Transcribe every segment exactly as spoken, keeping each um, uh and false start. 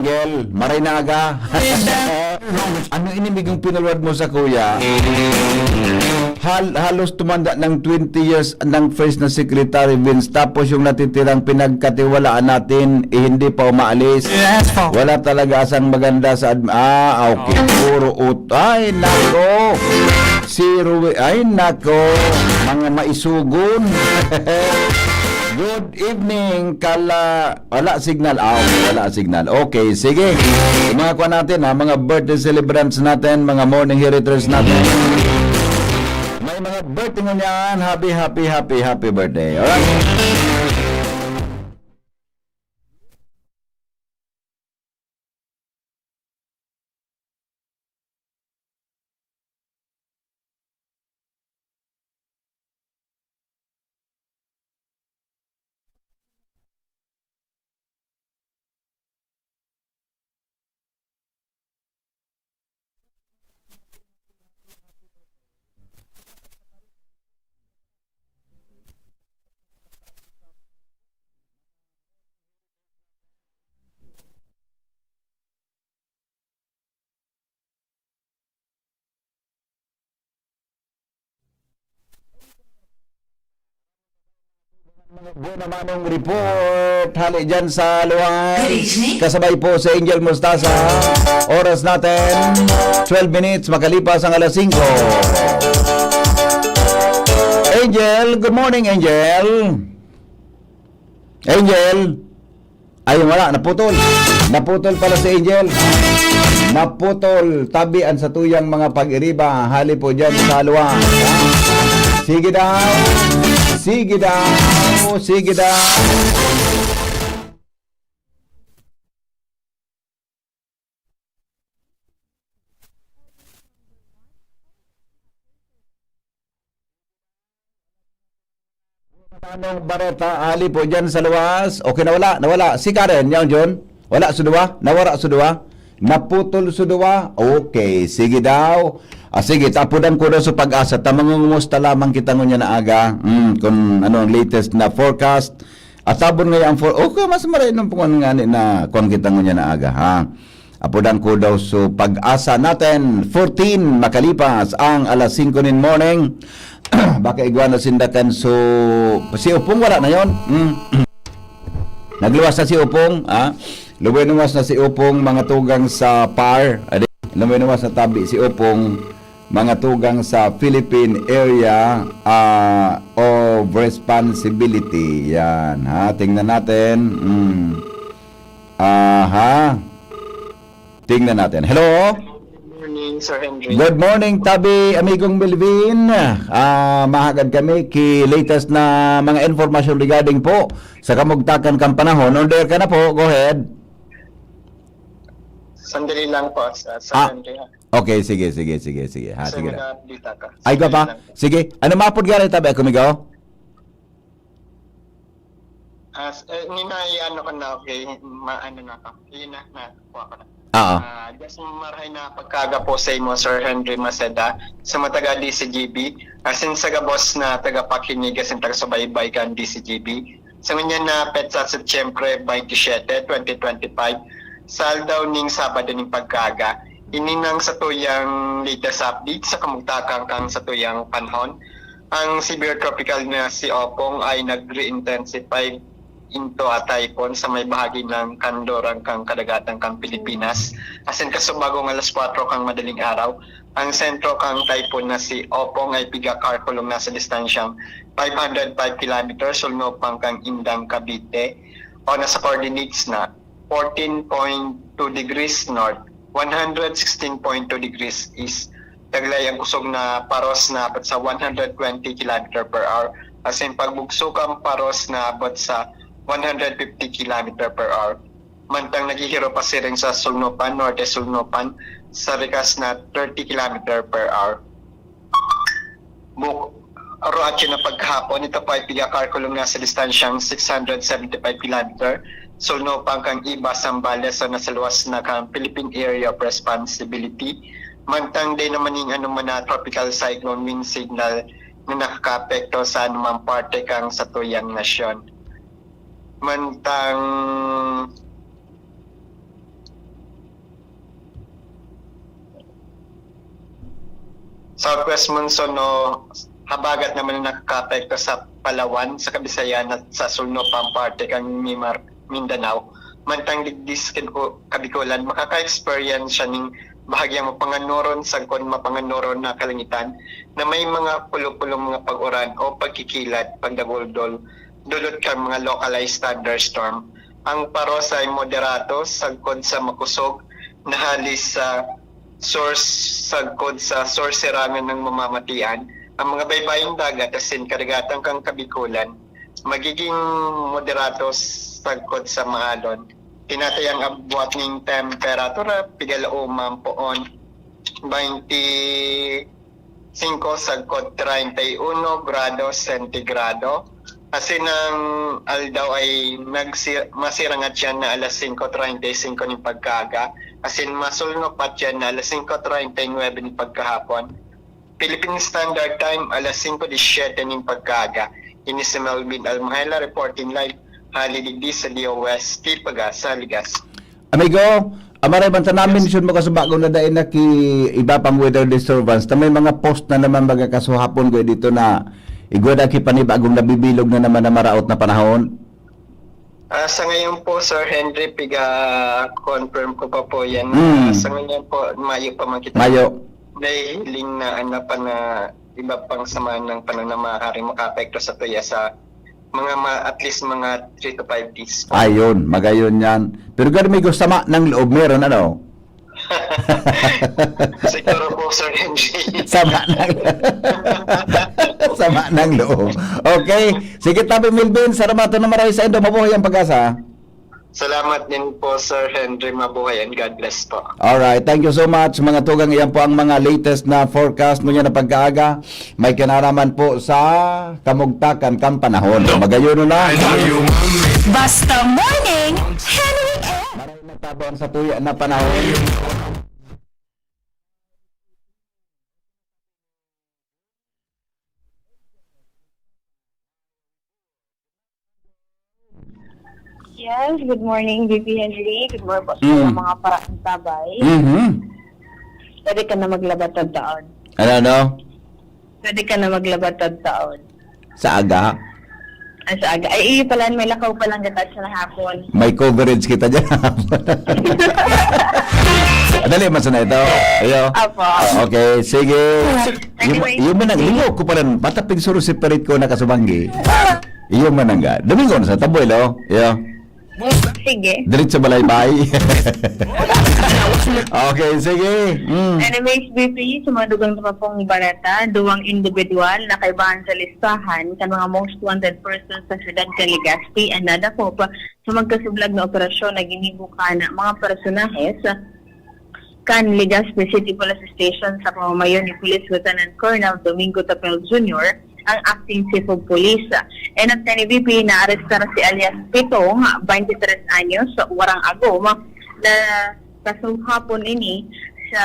Angel, maray na aga. Ano ini migong pinalwad mo sa kuya? Hal-, halos tumanda ng twenty years ng first na secretary, Vince. Tapos yung natitirang pinagkatiwalaan natin, eh, hindi pa umaalis. Wala talaga asang maganda sa adm-, ah, okay. Puro ut-, ay, nako. Si Rui-, ay, nako. Mga maisugon. Good evening, Kala. Wala signal. Ah, okay, wala signal. Okay, sige. Yung mga kuha natin, ha, mga birthday celebrants natin, mga morning heriters natin. May mga birthday ngunyan. Happy, happy, happy, happy birthday. Alright? Buena manong report, hali dyan sa Luwas. Good evening. Kasabay po si Angel Mostaza. Oras natin, twelve minutes makalipas ang alas singko. Angel, good morning, Angel. Angel. Ay, wala, naputol. Naputol pala si Angel. Naputol, tabi an satuyang mga pag-iriba, hali po dyan sa Luwas. Sige daw, sige daw, sige daw. Anong bareta, hali po dyan sa Luwas? Okay, nawala, nawala. Si Karen, yaon dyan? Wala, suduwa? Nawara, suduwa? Naputol, suduwa? Okay, sige daw. Ah, sige, tapudan ko daw sa Pag-asa. Ta mangungumusta lamang kita ngunyan na aga. Hmm, kung ano ang latest na forecast. At tabon ngayon ang for-, okay, mas maray nung pungan nga ni na kuwan kita ngunyan na aga, ha? Apodan ko daw so Pag-asa natin, fourteen makalipas ang alas singko nin morning. Baka igwa na sinda kan so, si Upong wala na yon. Hmm. Nagluwas na si Upong, ah. Luminuwas na si Upong, mga tugang sa par. Adi, luminuwas na tabi si Upong, mga tugang sa Philippine Area, ah, of Responsibility. Yan, ha. Tingnan natin. Hmm. Aha. Tingnan natin. Hello? Good morning, Sir Henry. Good morning, tabi, amigong Melvin. Ah, mahagad kami ki latest na mga informasyon regarding po sa kamugtakan kan panahon. On the air ka na po. Go ahead. Sandali lang po, Sir, Sir Ah, Henry, ha? Okay, sige, sige, sige, sige. Ha, Sir, sige na. Nag-update ako. Ay, ka Sandali pa? lang po. Sige. Ano mapod gari, tabi, ako, migo? As, eh, ni na, ano ko na, okay, maano na ako. Yun na, nakuha ko na. Oo. Ah, just marahay na pagkaga po sa imo, Sir Henry Maceda, sa mga taga D C G B, asin sa gabos na tagapakinig, asin taga-subaybay kan D C G B. Sa ngunyan na petsa, Setyembre twenty-seven, twenty twenty-five, sa aldaw ning Sabado ning pagkaga, ini nang satuyang latest update sa kamugtakan kan satuyang panahon. Ang severe tropical na si Opong ay nag-re-intensify into a typhoon sa may bahagi ng kanluran kan kadagatan kan Pilipinas. Asin kasubagong alas kwatro kan madaling araw, ang sentro kan typhoon na si Opong ay piga-Carcolom na sa distansyang five hundred five kilometers sulnupan kan Indang, Cavite, o nasa coordinates na fourteen point two degrees north, one hundred sixteen point two degrees east. Taglay ang kusog na paros na abot sa one hundred twenty kilometer per hour, asin pagbugso kan paros na abot sa one hundred fifty kilometer per hour. Mantang naghihiro pa siring sa sulnupan, norte sulnupan, sa rikas na thirty kilometer per hour. Buk-, Roache na paghapon, ito pa ay piga-Carcolom na sa distansyang six hundred seventy-five kilometer, sulnupan kan Ibas, Zambales, o nasa luwas na kan Philippine Area of Responsibility. Mantang di naman ning ano man na tropical cyclone wind signal na nakakaapekto sa anumang parte kan satuyang nasyon. Mantang Southwest monsoon o habagat naman na nakakaapekto sa Palawan, sa Kabisayan at sa sulno pang parte kan Mimar-, Mindanao. Mantang digdi sa Kibu-, Kabikulan, makaka-experience siya ning bahagyang mapanganuron sagkod mapanganuron na kalangitan na may mga pulo-pulong mga pag-uran o pagkikilad, pagdaguldol, dulot kan mga localized thunderstorm. Ang paros ay moderato sagkod sa makusog na hali sa sur sagkod sa sursirangan ng mamamatian. Ang mga baybayong dagat asin karagatan kan Kabikulan magiging moderato sagkod sa maalon. Tinatayang abwat nin temperatura pigalaoman poon baynte singko sagkod treinta y uno grado sentigrado. Asin ang aldaw ay nagsi-, masirangat siya na alas singko treinta y cinco nin pagkaaga, asin masulnop pa siya na alas singko treinta y nuebe nin pagkahapon. Philippine Standard Time, alas singko disisiete nin pagkaaga. Ini si Melvin Almahela reporting live hali digdi sa D O S T Pagasa, Legazpi. Amigo, amaray man ta namin, yes, sure mo ka sa bagong na dai na ki iba pang weather disturbance. Ta may mga post na naman baga kasuhapon ko dito na igwa na ki panibagong nabibilog na naman na maraot na panahon. Ah, sa ngayon po, Sir Henry, piga-confirm ko pa po yan. Mm. Ah, sa ngayon po, mayo pa man kita. Mayo. Nahihiling na ano pa na iba pang sama ng panahon na maaaring makaapekto sa tuya sa mga ma-, at least mga three to five days po. Ayun, magayon yan. Pero gani may gustama ng loob, meron ano? Siguro po, Sir Henry. Sama ng, sama ng loob. Okay. Sige, Tabi Melvin, salamat na maray sa indo. Mabuhay ang Pagasa. Salamat din po, Sir Henry. Mabuhay and God bless po. Alright. Thank you so much, mga tugang. Iyan po ang mga latest na forecast ngunyan na pagkaaga. May kinaraman po sa kamugtakan kang panahon. Magayon na. Basta Morning, Henry M. Maray na tabang sa tuya na panahon. Yes, good morning, V P Henry. Good morning po sa Mm. mga paraantabay. Mhm. Pwede ka na maglaba tagtaon. Ano, ano? Pwede ka na maglaba tagtaon. Sa aga? Ah, sa aga. Ay, iyo pala, may lakaw palang gatas na hapon. May coverage kita dyan. Dali, mas na ito. Ayo. Apo. Okay, sige. Anyway. Yung, yung manang, lingaw ko pala, bata pigsuro separate ko nakasubanggi. Iyo man ang ga-, Domingo na sa Taboy, lo. Iyo. Sige. Diretso balay-bay. Okay, sige. Mm. Anyways, V P, sa mga dugang na pa pong bareta, duwang individual na kaibahan sa listahan kan mga most wanted persons sa siyudad kan Legazpi an nadakop sa magkasublag na operasyon na ginibo kan mga personahes kan Legazpi City Police Station sa pamamayo ni Police Lieutenant Colonel Domingo Tapel Junior, ang acting chief of police. Enot kan V P, naarestar si alias Pitong, twenty-three anyos, warang agom, na kasuhapon ini sa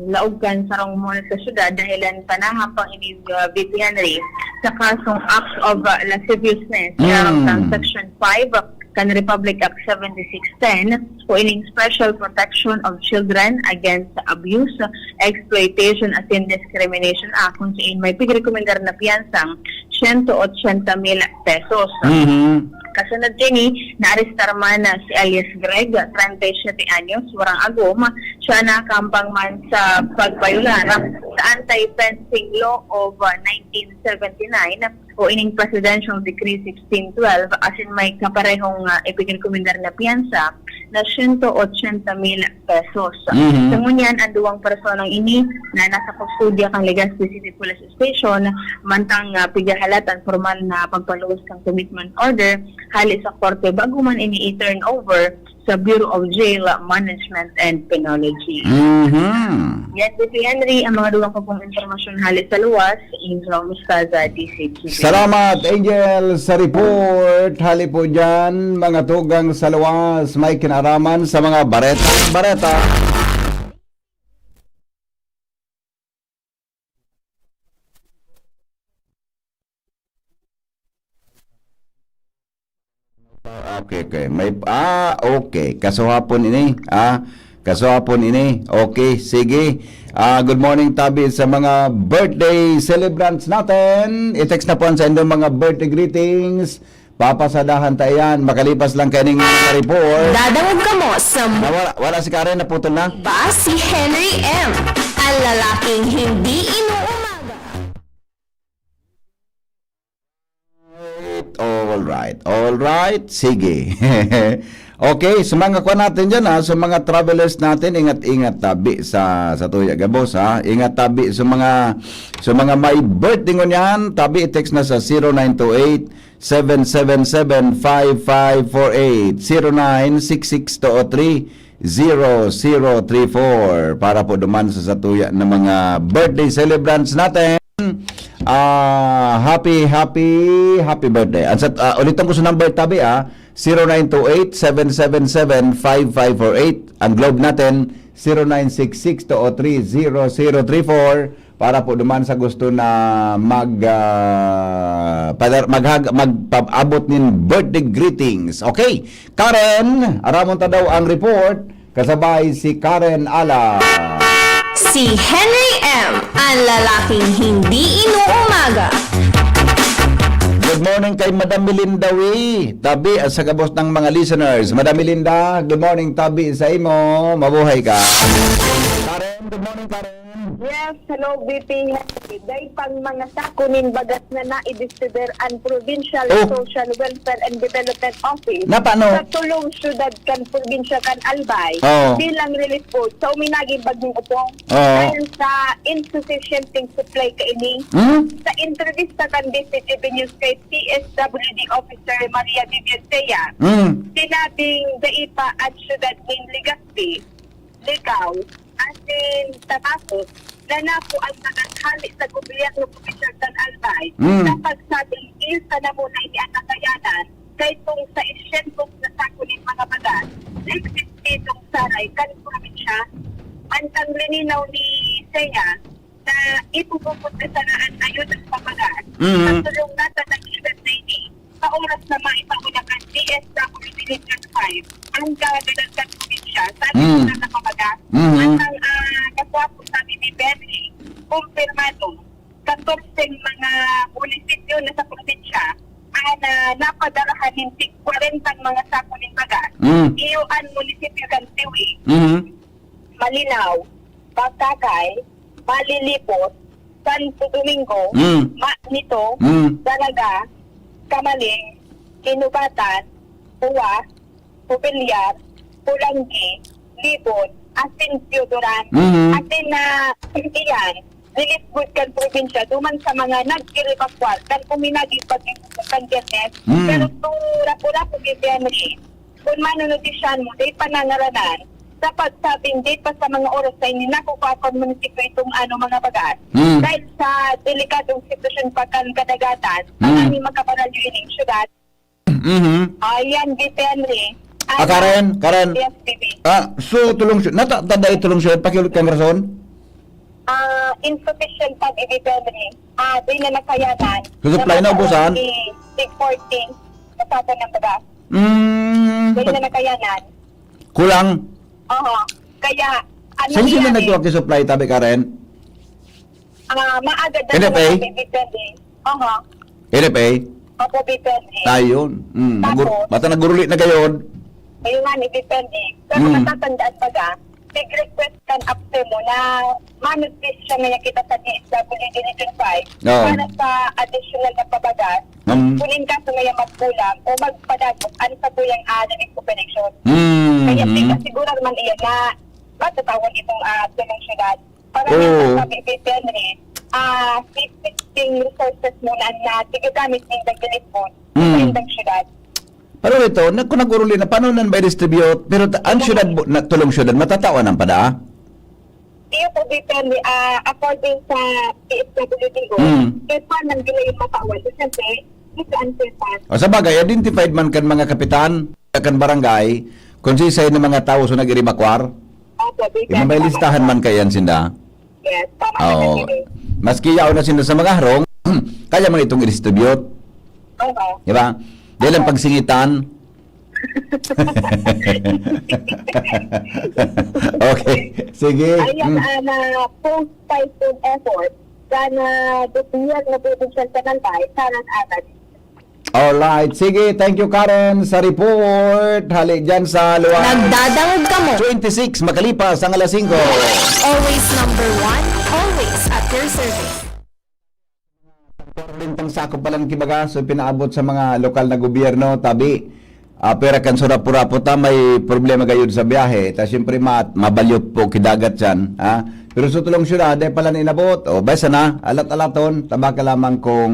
laog kan sarong mall sa syudad, dahilan panaha pa ini, uh, V P Henry, sa kasong acts of, uh, lasciviousness, Mm. sa Section five kan Republic Act seventy-six ten, o ining Special Protection of Children Against Abuse, Exploitation, asin Discrimination Act, kung sain may pigrekomendar na piyansang siyento otsenta mil pesos. Mhm. Kasunod kini, naarestar man na si alias Greg, treinta y siete anyos, warang agom. Siya nakambang man sa pagbayolar sa Anti-Fencing Law of, uh, nineteen seventy-nine o ining Presidential Decree sixteen twelve, asin may kaparehong, ah, ipinrekomendar na piyansa na siyento otsenta mil pesos. Mhm. Sa ngunyan, ang duwang personang ini na nasa kustodya kan Legazpi City Police Station, mantang, ah, pighahalat ang formal na pagpaluwas kan commitment order hale sa korte bago man ini i-turn over sa Bureau of Jail Management and Penology. Mhm. Yan, V P Henry, ang mga dugang ko pong impormasyon hale sa luwas, Angel Mostaza, D C G. Salamat, Angel, sa report. Hale po dyan, mga tugang sa luwas, may kinaraman sa mga bareta. Bareta. Ah, okay, okay. May, ah, okay. Kasuhapon ini, ah, Kaswapon ini. Okay, sige. Ah, good morning, tabi sa mga birthday celebrants natin. I-text na po ang sa inyong mga birthday greetings. Papasadahan ta yan. Makalipas lang kaining mga report. Dadangog kamo sa Nawala, wala si Karen, naputol na. Ba si Henry M, ang lalaking hindi inuumaga. Alright, alright. Sige. Okay, sa mga kuha natin dyan ha, sa mga travelers natin, ingat-ingat tabi sa, sa tuya gabos ha. Ingat tabi sa mga, sa mga may birthday ngunyan, tabi i-text na sa zero nine two eight, seven seven seven, five five four eight, zero nine six six two oh three, zero zero three four, para po duman sa satuya na mga birthday celebrants natin. Ah, happy, happy, happy birthday. Ang sa, ah, ulitin ko sa number tabi, ah, zero nine two eight, seven seven seven, five five four eight. Ang Globe natin, zero nine six six two oh three, zero zero three four. Para po duman sa gusto na mag, ah, padar-, maghag-, magpaabot nin birthday greetings. Okay, Karen, aramon ta daw ang report. Kasabay si Karen Ala. Si Henry M, ang lalaking hindi inuumaga. Good morning kay Madam Melinda Wi. Tabi at sa gabos ng mga listeners. Madam Melinda, good morning, tabi sa imo. Mabuhay ka. Karen, good morning, Karen. Yes, hello, B P. Dai pang mga sako nin bagas na naidistribuir an Provincial Oh. Social Welfare and Development Office Na paano? sa tulong syudad kan probinsya kan Albay Oh. bilang relief goods sa uminaging bagyong Opong. Oh. Dahil sa insufficienteng supply kaini, Hmm? sa entrevista kan D Z T V News kay P S W D Officer Maria Vivian Sea, Hmm. sinabing dai pa an syudad nin Legazpi, Ligao, asin Tabaco na nakuan na naghale sa gobyerno probinsiyal kan Albay Mm. sa pagsabing isa na muna ini an nakayanan kay kung sa isyentos na sako nin mga bagas na eksistitong saray kan probinsya. Mantang lininaw ni Sea na ipupupot na sana an ayuda sa bagas Mm. sa tulong nata ng syudad na ini. Sa oras na maipauna kan D S W Division five, ang kaganahan kan probinsya sa Mm. additional na pamagas. Mhm. At ang, ah, kaswapo sa B B P N G, kumpirmado, katorseng mga munisipyo na sa probinsya ang, ah, napadarahan nin tig kwarentang mga sako nin bagas. Mm. Iyo an munisipyo kan Tiwi. Mhm. Malinao, Pasakay, Malilipot, Santo Domingo, Mm. Manito, Mm. Dalaga, Camaling, Inobatan, Poas, Covillar, Polangui, Libon, asin Teodoran. Mm. Asin na iyan, relief goods kan probinsya, duman sa mga nag-evacuar kan uminaging pag-, kan Biyernes. Mm. Pero tu rapo-rapo, Henry, kun manonotisihan mo, dai pa nangaranan sa pagsabing dai pa sa mga oras na ini nakukuha kan munisipyo itong, ano, mga bagas. Hmm. Dahil sa delikadong sitwasyon pa kan kadagatan, Hmm. tanganing makabaralyo ining syudad. Mhm. Ayan, B P Henry. Ah, Karen, Karen. Yes, B P. Ah, so, tulong siya. Nata-, tanda yung tulong siya. Pakiulit kang rason? Ah, insufficient pa, B P Henry. Ah, di na nakayanan. Susupply na, ubusan? Tig forty. Kasatan ng baga. Mm, Dahil pag- na nakayanan. Kulang? Oho. Kaya, ano Saan sila nangyari? nagkuha ki supply, tabi, Karen? Ah, maagad na N F A? Depende. Oho. N F A? Opo, depende. Ayun. Mm, nagur- Tapos? Bata naguruli na gayon. Ayun nga, ni depende. Pero Mm. matatandaan pa ga, nag-request kan APSEMO na managpis siya ngayon kita sa D S W D Region five Oo. para sa additional na pabagas. Mm. Kung in kaso ngayon magkulang o magpadagos, ano sa tuyang, ah, relief operation. Mm. Kaya Mm. pinasiguran man iyan na matatawan itong, ah, tulong syudad. Para Oo. naman sa B P N rin, ah, existing resources muna na tigagamit ng relief fund sa Mm. indang syudad. Pero ito, na, kung nag-uruli na, paano na ba i-distribute? Pero ta-, ang syudad, bu-, na, tulong syudad, matatawan ang pada? Iyo po, depende, ah, according sa P S W D o, Mm. kaya pa nang delay yung matawan, siyempre, ito ang setup. O, sa bagay, identified man kan mga kapitan, kan barangay, kung sisay na mga tao so nag-evacuar? Opo, depende. Ibang may listahan man kaya yan, sinda? Yes, tama Oo. naman yun. Maski yaon na sinda sa mga harong, kaya man itong i-distribute. Oo. Di ba? Dahil ang Oo. pagsingitan, Okay. Sige. Ayan, Mm. ah, na post typhoon effort. Sana gobyerno bubuksan sa Albay, sana agad. Alright. Sige, thank you, Karen, sa report. Hali dyan sa Luwag. Nagdadangog kamo. Twenty-six, makalipas ang alas singko. Always number one, always at your service. Pang-quarantine, pang-sakop pa lang, kibaga, so pinaabot sa mga lokal na gobyerno, tabi. Ah, pero kan surapo-rapo ta, may problema gayud sa biyahe. Ta siyempre, ma-, mabalyo po kidagat yan, ha? Pero sa tulong syudad, dahil pala inabot, o, basta na, alat-alaton, tabaka lamang kung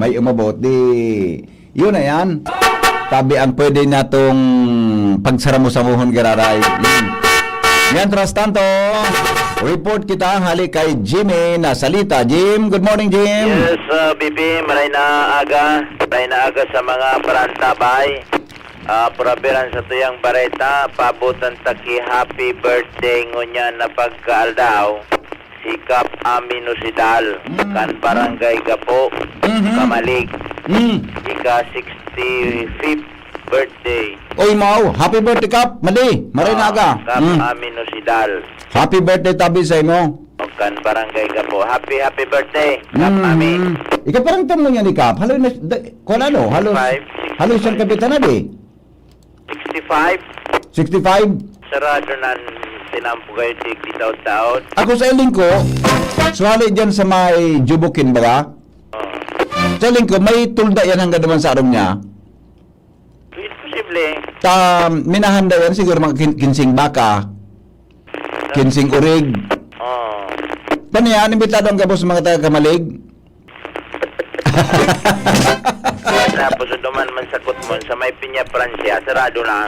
may umabot, di, yun na yan. Tabi ang pwede natong pagsaramo-samuhon, giraray. Hmm. Mientras tanto, report kita hali kay Jimmy na salita. Jim, good morning, Jim. Yes, uh, B B, maray na aga. Maray na aga sa mga parantabay. Ah, purabiran sa tuyang bareta, paabutan ta ki happy birthday ngunyan na pagkaaldaw, si Kap Ami Nosidal, Mm. kan Barangay Gapo, Mhm. Kamalig. Mm. Ika sixty-fifth birthday. Oy, mao. Happy birthday, Kap. Madi, maray na Ah, aga. Kap Mm. Ami Nosidal. Happy birthday, tabi sa imo. O, kan Barangay Gapo. Happy, happy birthday, Kap Mm. Ami. Ikaw parang tamo niya ni Kap. Halo na, da-, kung ano, halos, Sixty-five, halos siyang sixty-five. Kapitan na, di? Sixty-five. Sixty-five? Sarado na an tinampo kayo, tig di taod-taod. Ako sa iling ko, suwali dyan sa may Jubukin, baga? Oo. Sa iling ko, may tulda yan hanggang naman sa aram niya. Posible. Ta, minahanda yan siguro mga kin-, kinsing baka, kinsing urig. Oo. Paano yan? Imbitado ang gabos sa mga taga Kamalig? Tapos, duman man sa Kutmon, sa may Piña Francia, sarado na.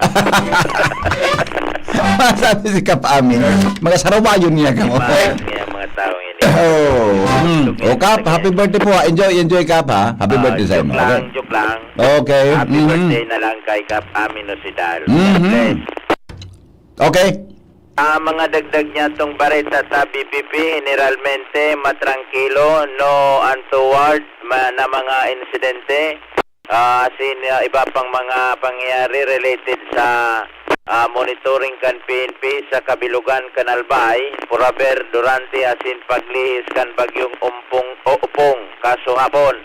Sabi si Kap Amin, mga sarawayon niya ka mo. Mga, mga tao ini. Oh, mm. O, Kap, happy birthday po, ha. Enjoy, enjoy, Kap, ha. Happy Ah, birthday sa joke imo. Lang, Okay? Joke lang. Okay. Happy Mm. birthday na lang kay Kap Amin Nosidal. Mm-hmm. God bless. Okay. Ah, mga dagdag niya tong bareta ta, B P P, generalmente, matrangkilo, no untoward ma-, na mga insidente. Ah, asin, ah, iba pang mga pangyayari related sa, ah, monitoring kan P N P sa kabilugan kan Albay, Puraber, durante asin paglihis kan Bagyong Umpong o Upong, kasuhapon.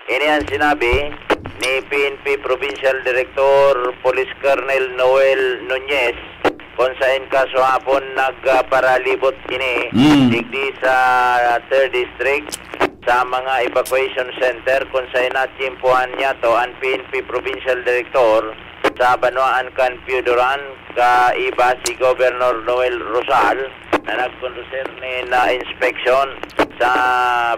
Ini an sinabi ni P N P Provincial Director Police Colonel Noel Nunez, kun saen kasuhapon nagparalibot ini Mm. digdi sa Third District sa mga evacuation center, kun saen natiyempohan niyato an P N P Provincial Director sa banwaan kan Pioduran, kaiba si Governor Noel Rosal, na nagkondusir nin, ah, inspeksyon sa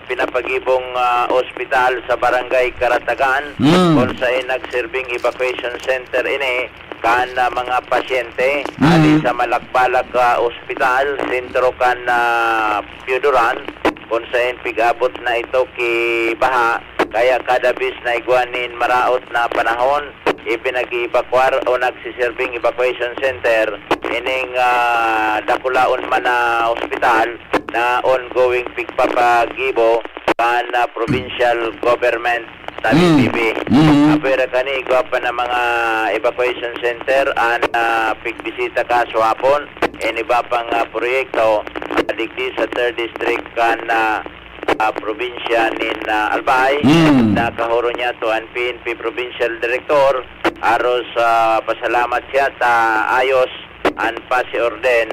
pinapagibong, ah, ospital sa Barangay Karatagan, Mm. kun saen nagserbing evacuation center ini kan, ah, mga pasyente Mm. hali sa Malakbalak, ah, Ospital, sentro kan, ah, Pioduran, kun saen pig-abot na ito ki baha, kaya kada bis na igwa nin maraot na panahon, ipinag-eevakuar o nagsiserbing evacuation center ining, ah, dakulaon man na ospital na ongoing pigpapagibo kan, ah, provincial government sa Mm. B P B. Mm. Apwera kani, igwa pa na mga evacuation center an, ah, pigbisita kasuhapon. Ini iba pang, ah, proyekto, ah, digdi sa Third District kan, ah, ah, probinsya nin, ah, Albay, Mm. na kahuro niya to an P N P Provincial Director, aros, ah, pasalamat siya ta ayos an pasi-orden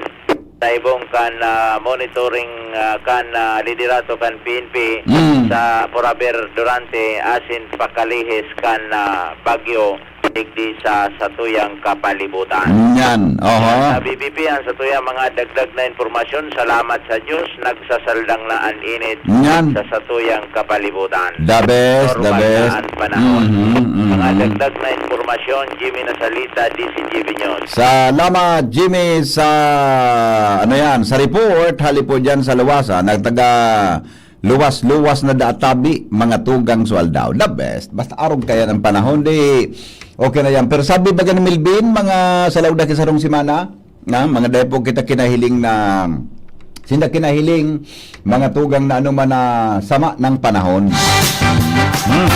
sa ibong kan, ah, monitoring, ah, kan, ah, liderato kan P N P Mm. sa Puraber durante asin pakalihis kan, ah, bagyo digdi sa satuyang kapalibutan. Yan, oho. Sa B P P, ang satuyang mga dagdag na impormasyon. Salamat sa Diyos, nagsasaldang na an init Yan. sa satuyang kapalibutan. The best, the Normal na best. ang panahon. Mhm, mhm. Mga dagdag na impormasyon, Jimmy Nasalita, D C G B News. Salamat, Jimmy, sa, ano yan, sa report. Hali po dyan sa Luwasa, nagtaga luwas-luwas na daatabi, mga tugang so aldaw. The best. Basta arog kaya ng panahon, di okay na yan. Pero sabi ba ni Melvin, mga salaw na kisarong semana, na, mga dai po kita kinahiling na, sinda kinahiling, mga tugang na ano man na sama ng panahon. Hmm.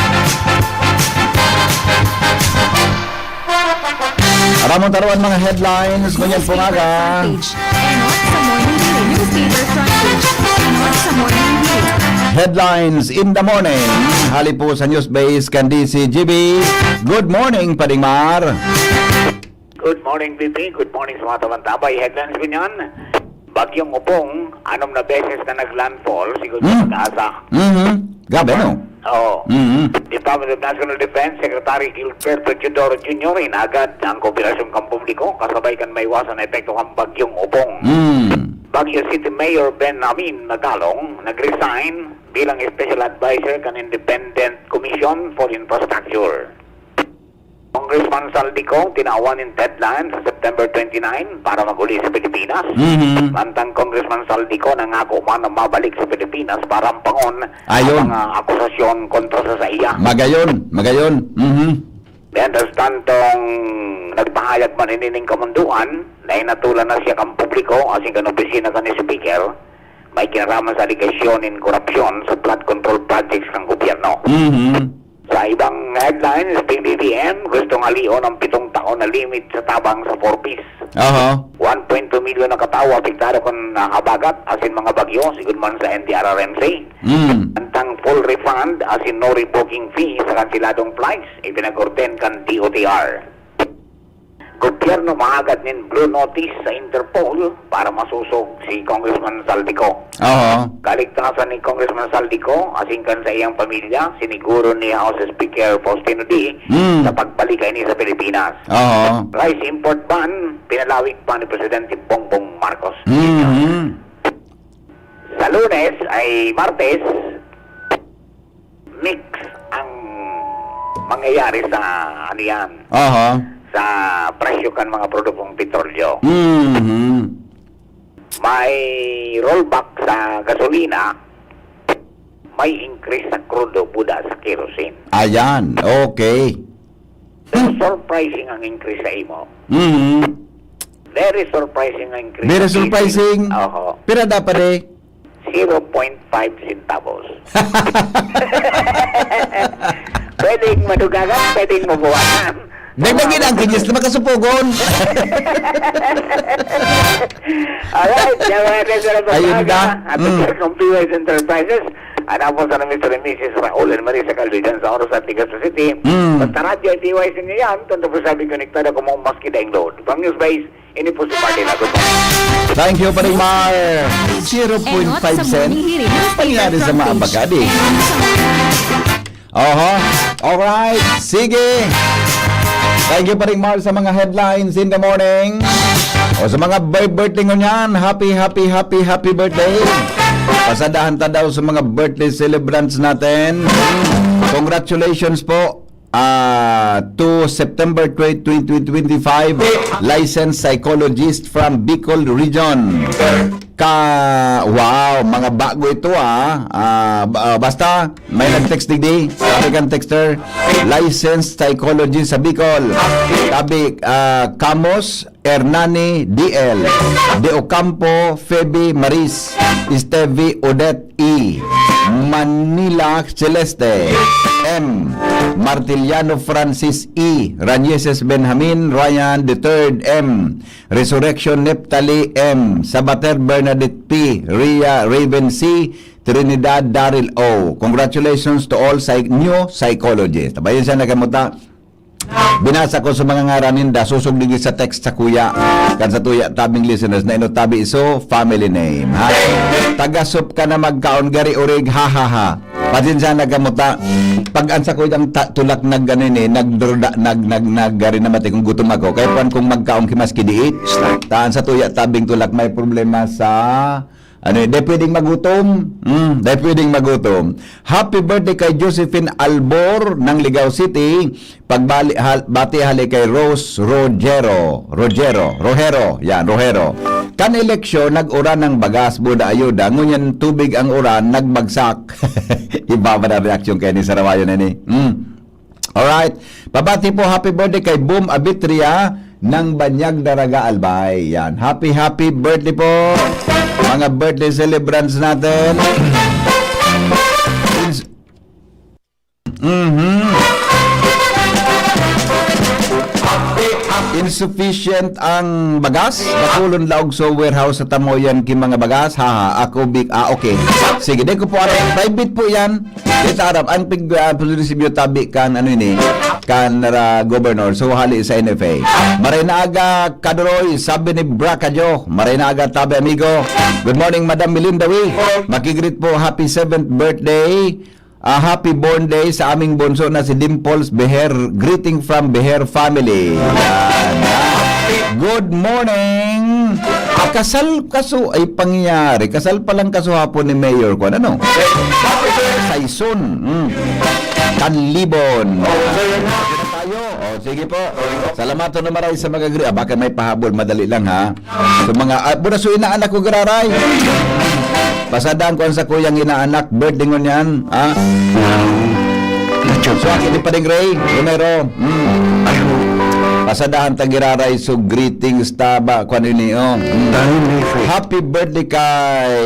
Aramon taruan mga headlines ngunyan pong aga. Front page. Enot sa Morning Daily. Newspaper front page. Enot sa Morning Daily. Headlines in the morning. Hali po sa News Base kan D C G B. Good morning, Pading Mar. Good morning, B P. Good morning sa mga tabang-tabay. Headlines ko niyan. Bagyong Opong, anom na beses na nag-landfall, siguro Hmm. sa pag-asa. Mhm. Grabe, no? Oo. Mhm. Department of National Defense Secretary Gilberto Teodoro Junior hinagad ang kooperasyon kan publiko kasabay kan maiwasan na epekto kan Bagyong Opong. Mm. Baguio City Mayor Ben Amin Nagalong nag-resign bilang special advisor kan Independent Commission for Infrastructure. Congressman Saldico, tinawan nin deadline sa September twenty-nine para mag-uli sa Pilipinas. Mhm. Mantang Congressman Saldico nangako man na mabalik sa Pilipinas para ampangon Ayon. ang mga akusasyon kontra sa saiya. Magayon, magayon. Mhm. Mientras tantong nagpahayag man ini nin kamundoan na inatolan na siya kan publiko asin kan opisina kan Speaker, may kinaraman sa alegasyon nin korupsyon sa flood control projects kan gobyerno. Mhm. Sa ibang headlines, P B B M gustong halion ang pitong taon na limit sa tabang sa Four Ps. Aha. One point two milyon na katao apektado kan, ah, habagat asin mga bagyo, sigon man sa N D R R M C. Mm. Antang full refund asin no rebooking fee sa kanseladong flights, ipinag-ordain kan D O T R. Gobyerno mahagad nin blue notice sa Interpol para masosog si Congressman Saldico. Oo. Kaligtasan ni Congressman Saldico asin kan saiyang pamilya, siniguro ni House Speaker Faustino Dy Mm. sa pagbalik kaini sa Pilipinas. Oo. Rice import ban, pinalawig pa ni Presidente Bongbong Marcos. Mhm. Sa Lunes ay Martes, mix ang mangyayari sa, ano yan, Aha. sa presyo kan mga produktong petrolyo. Mhm. May rollback sa gasolina, may increase sa crude o buda sa kerosene. Ayan, okay. Pero surprising ang increase sa imo. Mhm. Very surprising ang increase Very sa diesel. surprising. Oho. Pira dapat eh? Zero point five centavos. Pwedeng madugagan, pwedeng mabawasan. Dagdagan ang kinyas na makasupogon. Alright, yan mga guys, ano pa Ayun ba? ba? At Mm. sa P Y S Enterprises, anak po sa Mister and Missus Raul and Marisa Caldo dyan sa Oros at Legazpi City. Mm. Basta radyo ay P Y S ninyo yan, tanto po sabi konektado kung maski daing load. Pang News Base, ini po si Martin Aguilar. Thank you, Paring Mar. Zero point five cent. Pangyari sa mga abagadi. Oho. Alright. Sige. Thank you, Paring Mar, sa mga headlines in the morning. O sa mga bir-, birthday ngunyan, happy, happy, happy, happy birthday. Pasadahan ta daw sa mga birthday celebrants natin. Congratulations po. Ah, to September twenty, twenty twenty-five, licensed psychologist from Bicol region. Ka, wow, mga bago ito, ah. Ah, ba-, ah, basta, may nag-text digdi. Sabi kan texter, licensed psychologist sa Bicol. Sabi, ah, Camus, Hernani D L, De Ocampo, Feby Maris, Stevie Odette E, Manila Celeste M, Martiliano Francis E, Ranieses Benjamin Ryan the third M, Resurrection Neptali M, Sabater Bernadette P, Ria Raven C, Trinidad Daryl O. Congratulations to all psych-, new psychologists. Tabayan siya nagamuta. Binasa ko sa mga ngaran ninda, susog digdi sa text sa kuya. Kan sa tuya tabing listeners na ino tabi iso, family name, ha? Taga-soup ka na magkaon, gari urig, ha, ha, ha. Pasensya na kamo ta. Pag an sa kuyang ta-, tulak nag-, ano yun eh, nagdroda-, nag-, nag-, nag-, gari na mati kung gutom ako. Kaya pan kung magkaon ki maski diit, taan sa tuya tabing tulak may problema sa ano yun, di pwedeng magutom. Mm, di pwedeng magutom. Happy birthday kay Josephine Albor ng Ligao City. Pagbali-, hal-, bati hali kay Rose Rogero. Rogero. Rojero. Yan, Rojero. Kan eleksyon, nag-uran ng bagas, buda ayuda. Ngunyan tubig ang uran, nagbagsak. Iba ba na reaksyon kay ni Sarawayo na ni? Mm. Alright. Pabati po, happy birthday kay Boom Abitria ng Banyag Daraga, Albay. Yan. Happy, happy birthday po. Mga birthday celebrants natin. Ins-, mhm. Insufficient ang bagas? Bakulon laog sa warehouse sa Tamoyan ki mga bagas? Haha, ako big, ah, okay. Sige, di ko po aram. Private po yan. Di ta aram. Ang pig, ah, pag-receive tabi kan, ano ini, kan, ah, governor. So, hali sa N F A. Maray na aga, Kadoroy, sabi ni Bracajo. Maray na aga, tabi, amigo. Good morning, Madam Melinda Wee. Makigreet po, happy seventh birthday. Ah, happy born day sa aming bunso na si Dimples Beher. Greeting from Beher family. Yan. Good morning. Ah, kasal kaso ay pangyayari. Kasal palang kaso hapon ni Mayor ko. Ano? Saison. Mm. Kanlibon. Tayo. O, sige po. Salamat na maray sa mga gri-, ah, baka may pahabol. Madali lang, ha? So, mga, ah, mura so inaanak ko, giraray. Pasadahan ko ang sakuyang inaanak, birthday ngunyan, ha? Wow. So, akin ni Pading Ray Romero. Hmm. Pasadahan ta giraray, so greetings ta ba? Kung ano ini, oh. Hmm. Happy birthday kay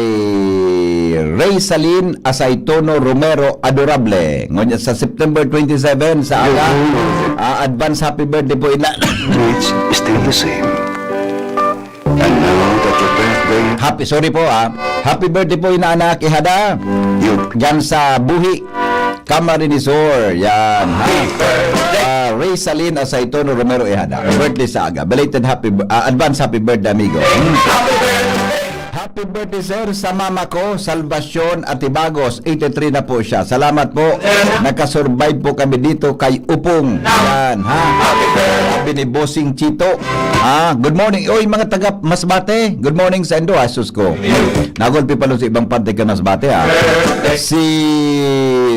Ray Salin Asaitono Romero Adorable. Ngunyan sa September twenty-seven, sa aga. Ah, advance happy birthday po, ina. It's still the same. And now that your birthday. Happy, sorry po, ah. Happy birthday po, inaanak, ihada. Diyan sa Buhi, Camarines Sur. Yan, ha? Ah, Ray Salin Asaitono Romero, ihada. Birthday sa aga. Belated happy, ah, advance happy birthday, amigo. Hmm. Happy birthday, sir, sa mama ko, Salvacion Atibagos. Eighty-three na po siya. Salamat po. Nakasurvive po kami dito kay Upong. Yan, ha? Sabi ni Bossing Chito. Ah, good morning. Oy, mga taga Masbate. Good morning sa indo, ha, sus ko. Nagulpi pa lang sa ibang parte ka Masbate, ha. Si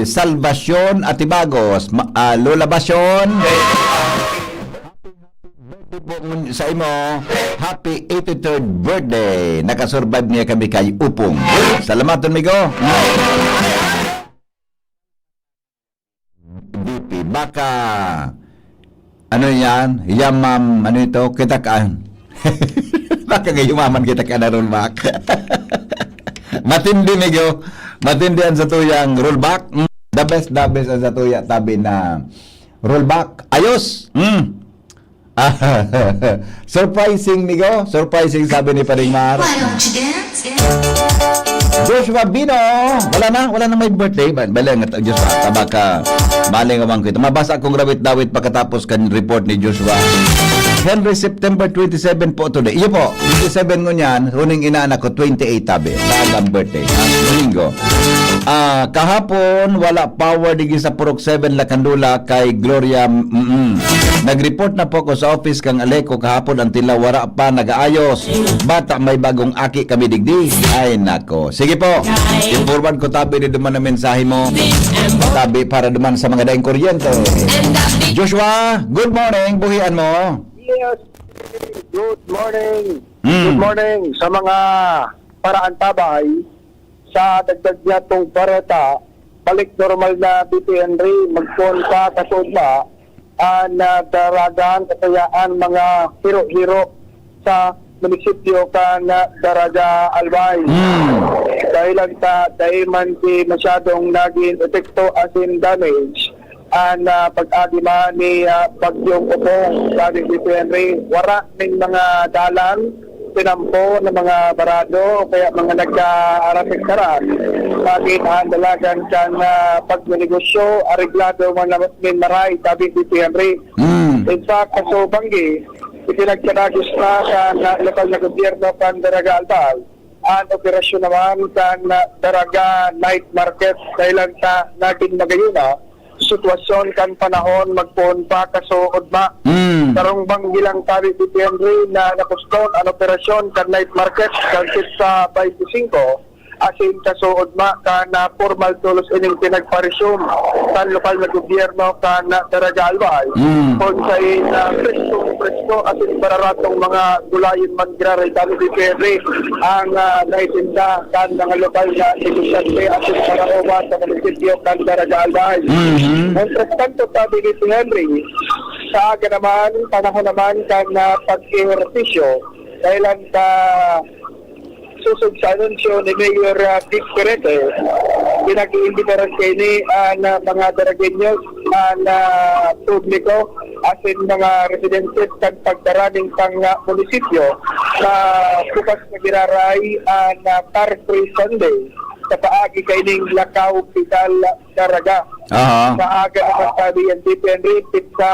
Salvacion Atibagos. Ma-, ah, Lola Basyon. Happy birthday po ngun-, sa imo. Happy eighty-third birthday. Nakasurvive niya kami kay Upong. Salamaton, migo. B P. Baka, ano yan? Yamam, ano ito? Kita ka. Baka gayumaman kita ka na rollback. Matindi, migo. Matindi ang sa tuyang rollback. Mm. The best, the best ang sa tuya, tabi na rollback. Ayos. Mm. Surprising, migo. Surprising, sabi ni Paring Mar. Why don't you dance? Joshua Bino. Wala na, wala na may birthday. Ba-, bala nga, Joshua, tabaka. Maling awang ko ito. Mabasa akong rawit-dawit pagkatapos kan report ni Joshua. Henry, September twenty-seven po today. Iyo po, twenty-seven ngunyan, huning inaanak ko, twenty-eight tabi. Sa agang birthday. Ha? Domingo. Ah, kahapon, wala power digi sa Purok seven, Lakandula, kay Gloria. Mm-mm. Nag-report na po ko sa office kang Aleco kahapon, ang tila wara pa nag-aayos. Bata, may bagong aki kami digdi. Ay, nako. Sige po. I-forward ko tabi ni duman na mensahe mo. Tabi para duman sa mga daing kuryente. Joshua, good morning. Buhian mo. Yes. Good morning. Mm. Good morning sa mga paraantabay. Sa dagdag niya tong bareta, balik normal na, B P Henry, magpoon pa kasuod na ang, ah, daragan, kaya ang mga hiro-hiro sa munisipyo kan, ah, Daraga Albay. Mm. Dahil lang sa dahil man di masyadong naging epekto asin damage, an, ah, pag-agi man ni, ah, Bagyong Opong, sabi ni Henry, wara ning mga dalan, tinampo ng mga barado o kaya mga nag-aarapit-arat. Bakit ang dalagan kan, ah, pagninegosyo, areglado man na nin maray, sabi ni Henry. Mm. In fact, sa Banggi, ipinagpadagos na kan, ah, lokal na gobyerno kan Daraga Albay. An operasyon naman kan, ah, Daraga Night Market, dahil lang sa naging magayuna sitwasyon kan panahon, magpoon pa kasuod na. Mm. Sarong banggi lang, sabi ni Henry, na nakuston an operasyon kan night market kan petsa twenty-five, asin kasuod na kan, ah, formal tolos ining pinagpa-resume kan lokal na gobyerno kan, ah, Daraga Albay. Mm. Kung sa in, ah, preskong presko asin bararatong mga gulayon man giraray, sabi ni Henry, ang, ah, naitinda kan mga lokal na negosyante asin mga uban sa munisipyo kan Daraga Albay. Mhm. Mientras tanto, sabi ni Henry, sa aga naman, panahon naman kan, ah, pag-ehersisyo, dahilan sa susog sa anunsyo ni Mayor, ah, Vic Perete, pinag-iimbitaran kaini an, ah, mga Daragueños an, ah, publiko asin mga residentes kan pagdara nin pang, ah, munisipyo na bukas na giraray an, ah, Car Free Sunday sa paagi kaining Lacao, Pital, Daraga. Aha. Sa aga naman, sabi yan, D P N Repeat sa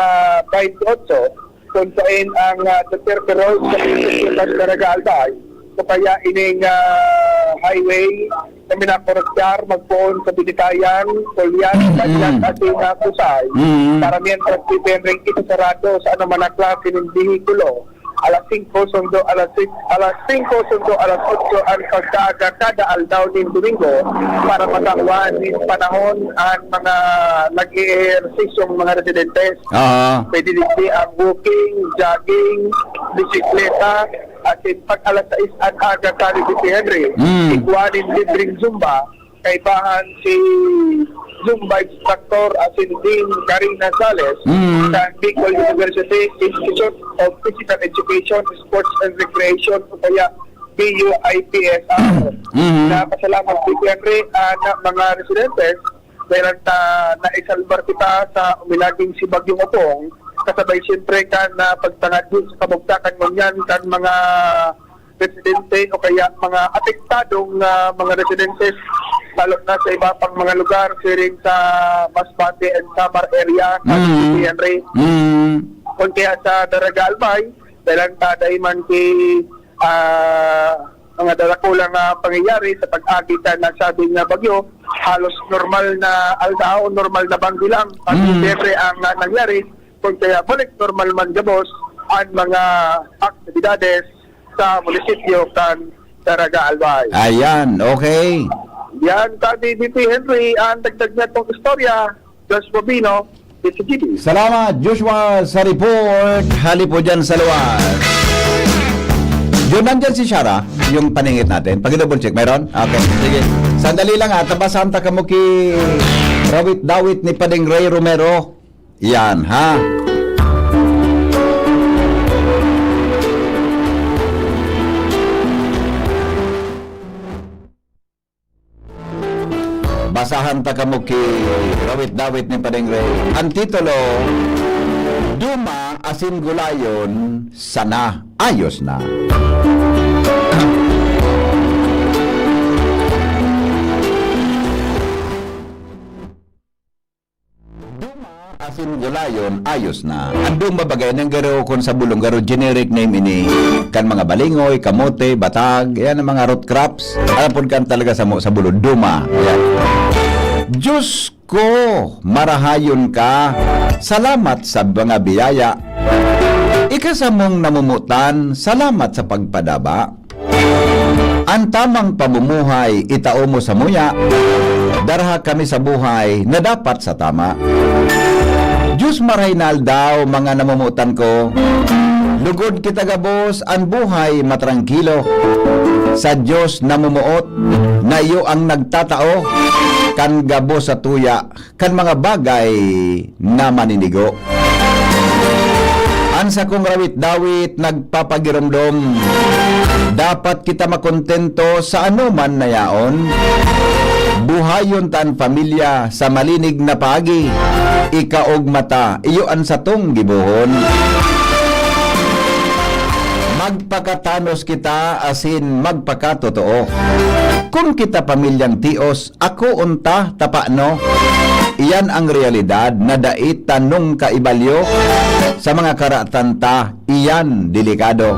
twenty-eight, kung sain ang, ah, Duterte Road sa munisipyo kan Daraga, Albay, o kaya ining, ah, highway na minakoneksar magpoon sa Binitayan, Culian, Banyan, Mm. asin, ah, Kusay. Mm. Para mientras, D P N Repeat, isasarado sa anuman na klase nin behikulo alas singko sundo alas sais, alas singko sundo alas otso an pagkaaga kada aldaw nin Domingo para matawan nin panahon an mga nag-eehersisyong mga residentes. Ah. Pwede digdi ang walking, jogging, bisikleta, asin pag alas sais an aga, sabi ni Henry, Mm. igwa nin libreng Zumba, kaibahan si Zumba instructor asin Dean Karina Sales Mm. sa Bicol University Institute of Physical Education, Sports and Recreation o kaya B U I P S R. Mm. Napasalamat si Henry, ah, na mga residentes, dahil ta naisalbar kita sa uminaging si Bagyong Opong, kasabay siyempre kan, ah, pagtangad sa kabugtakan ngunyan kan mga residente o kaya mga apektadong, ah, mga residentes, lalo na sa iba pang mga lugar, siring sa Masbate and Samar area, sa Mm. City Henry. Mm. Kung kaya sa Daraga, Albay, dahil ang taday man ki, ah, mga darakulang, ah, pangyayari sa pag-agi kan nasabing, ah, bagyo, halos normal na aldaw, normal na banggi lang. Pag Mm. siyempre ang, ah, nangyari, kung kaya balik normal man gabos ang mga aktibidades sa munisipyo kan Daraga, Albay. Ayan, okay. Yan, sabi ni P Henry, ang dagdag niya tong istorya, Josh Bobino, D C G B. Salamat, Joshua, sa report. Hali po dyan sa luwas. Yun, nandyan si Shara, yung paningit natin. Paki-double check, meron? Okay, sige. Sandali lang ha, tabasan ta kamo ki Rawit-dawit ni Pading Ray Romero. Yan, ha? Basahan ta kamo ki Rawit-dawit ni Pading Ray. Ang titulo, Duma asin gulayon, sana ayos na. Duma asin gulayon, ayos na. Ang duma bagay, nang garo kun sa bulong, garo generic name ini. Kan mga balingoy, kamote, batag, yan ang mga root crops. Alam po kan talaga sa mo, sa bulong, duma. Yan. Diyos ko, marahayon ka. Salamat sa mga biyaya. Ika samong namumutan, salamat sa pagpadaba. An tamang pamumuhay itao mo samuya, daraha kami sa buhay na dapat sa tama. Diyos marahay na aldaw, mga namomotan ko. Lugod kita gabos, an buhay matrangkilo. Sa Diyos namomoot, na iyo ang nagtatao, kan gabos sa tuya, kan mga bagay na maninigo. An sakong rawit-dawit nagpapagiromdom, dapat kita makontento sa anoman na yaon. Buhayon ta an pamilya sa malinig na paagi. Ikaogma ta, iyo an satong gibohon. Magpakatanos kita asin magpakatotoo. Kun kita pamilyang tios, ako unta, tapano? Iyan ang realidad na dai ta nung kaibalyo sa mga karatan ta, iyan delikado.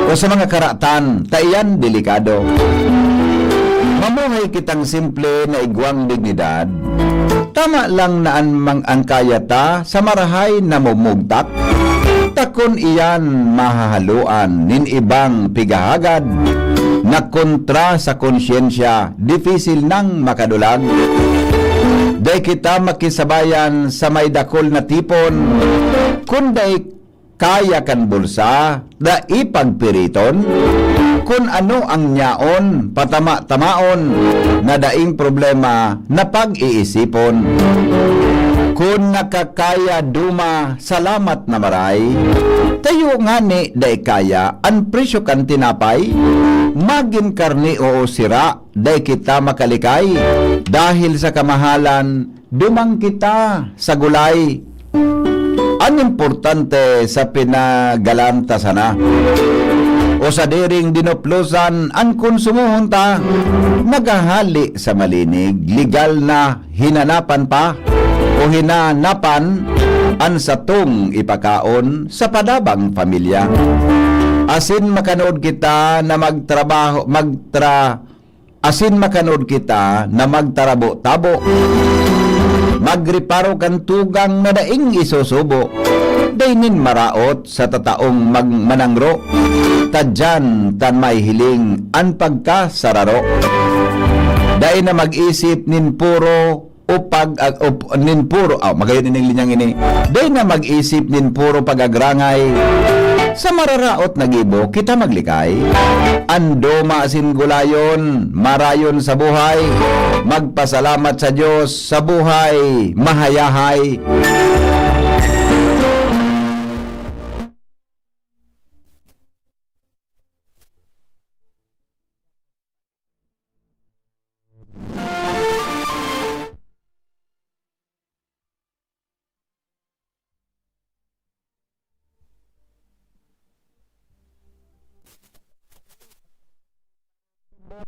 O sa mga karatan ta, iyan delikado. Mamuhay kitang simple na igwang dignidad. Tama lang na an mang-, ang kaya ta sa marahay namumugtak, ta kun iyan mahahaloan nin ibang pigahagad na kontra sa konsyensya, dipisil nang makadulag. Dai kita makisabayan sa may dakul na tipon, kun dai kaya kan bulsa, dai pagpiriton. Kun ano ang nyaon, patama-tamaon, na daing problema na pag-iisipon. Kun nakakaya duma, salamat na maray. Tayo ngani dai kaya an presyo kan tinapay, magin karne o sira, dai kita makalikay. Dahil sa kamahalan, Dumang kita sa gulay. An importante sa pinagalan ta sana. O sadiring dinuplosan an konsumohon ta, naghahali sa malinig, legal na hinanapan pa o hinanapan an satong ipakaon sa padabang pamilya. Asin makanood kita na magtrabaho, magtra-, asin makanood kita na magtarabo-tabo, magreparo kan tugang na daing isusubo. Dai nin maraot sa tataong mag-, manangro, ta diyan ta mahihiling an pagkasararo. Dai na mag-isip nin puro o pag-, ag-, o p-, nin puro, ah, magayon ining linyang ini. Dai na mag-isip nin puro pag-agrangay. Sa mararaot na gibo, kita maglikay. An duma asin gulayon, marayon sa buhay. Magpasalamat sa Diyos sa buhay, mahayahay.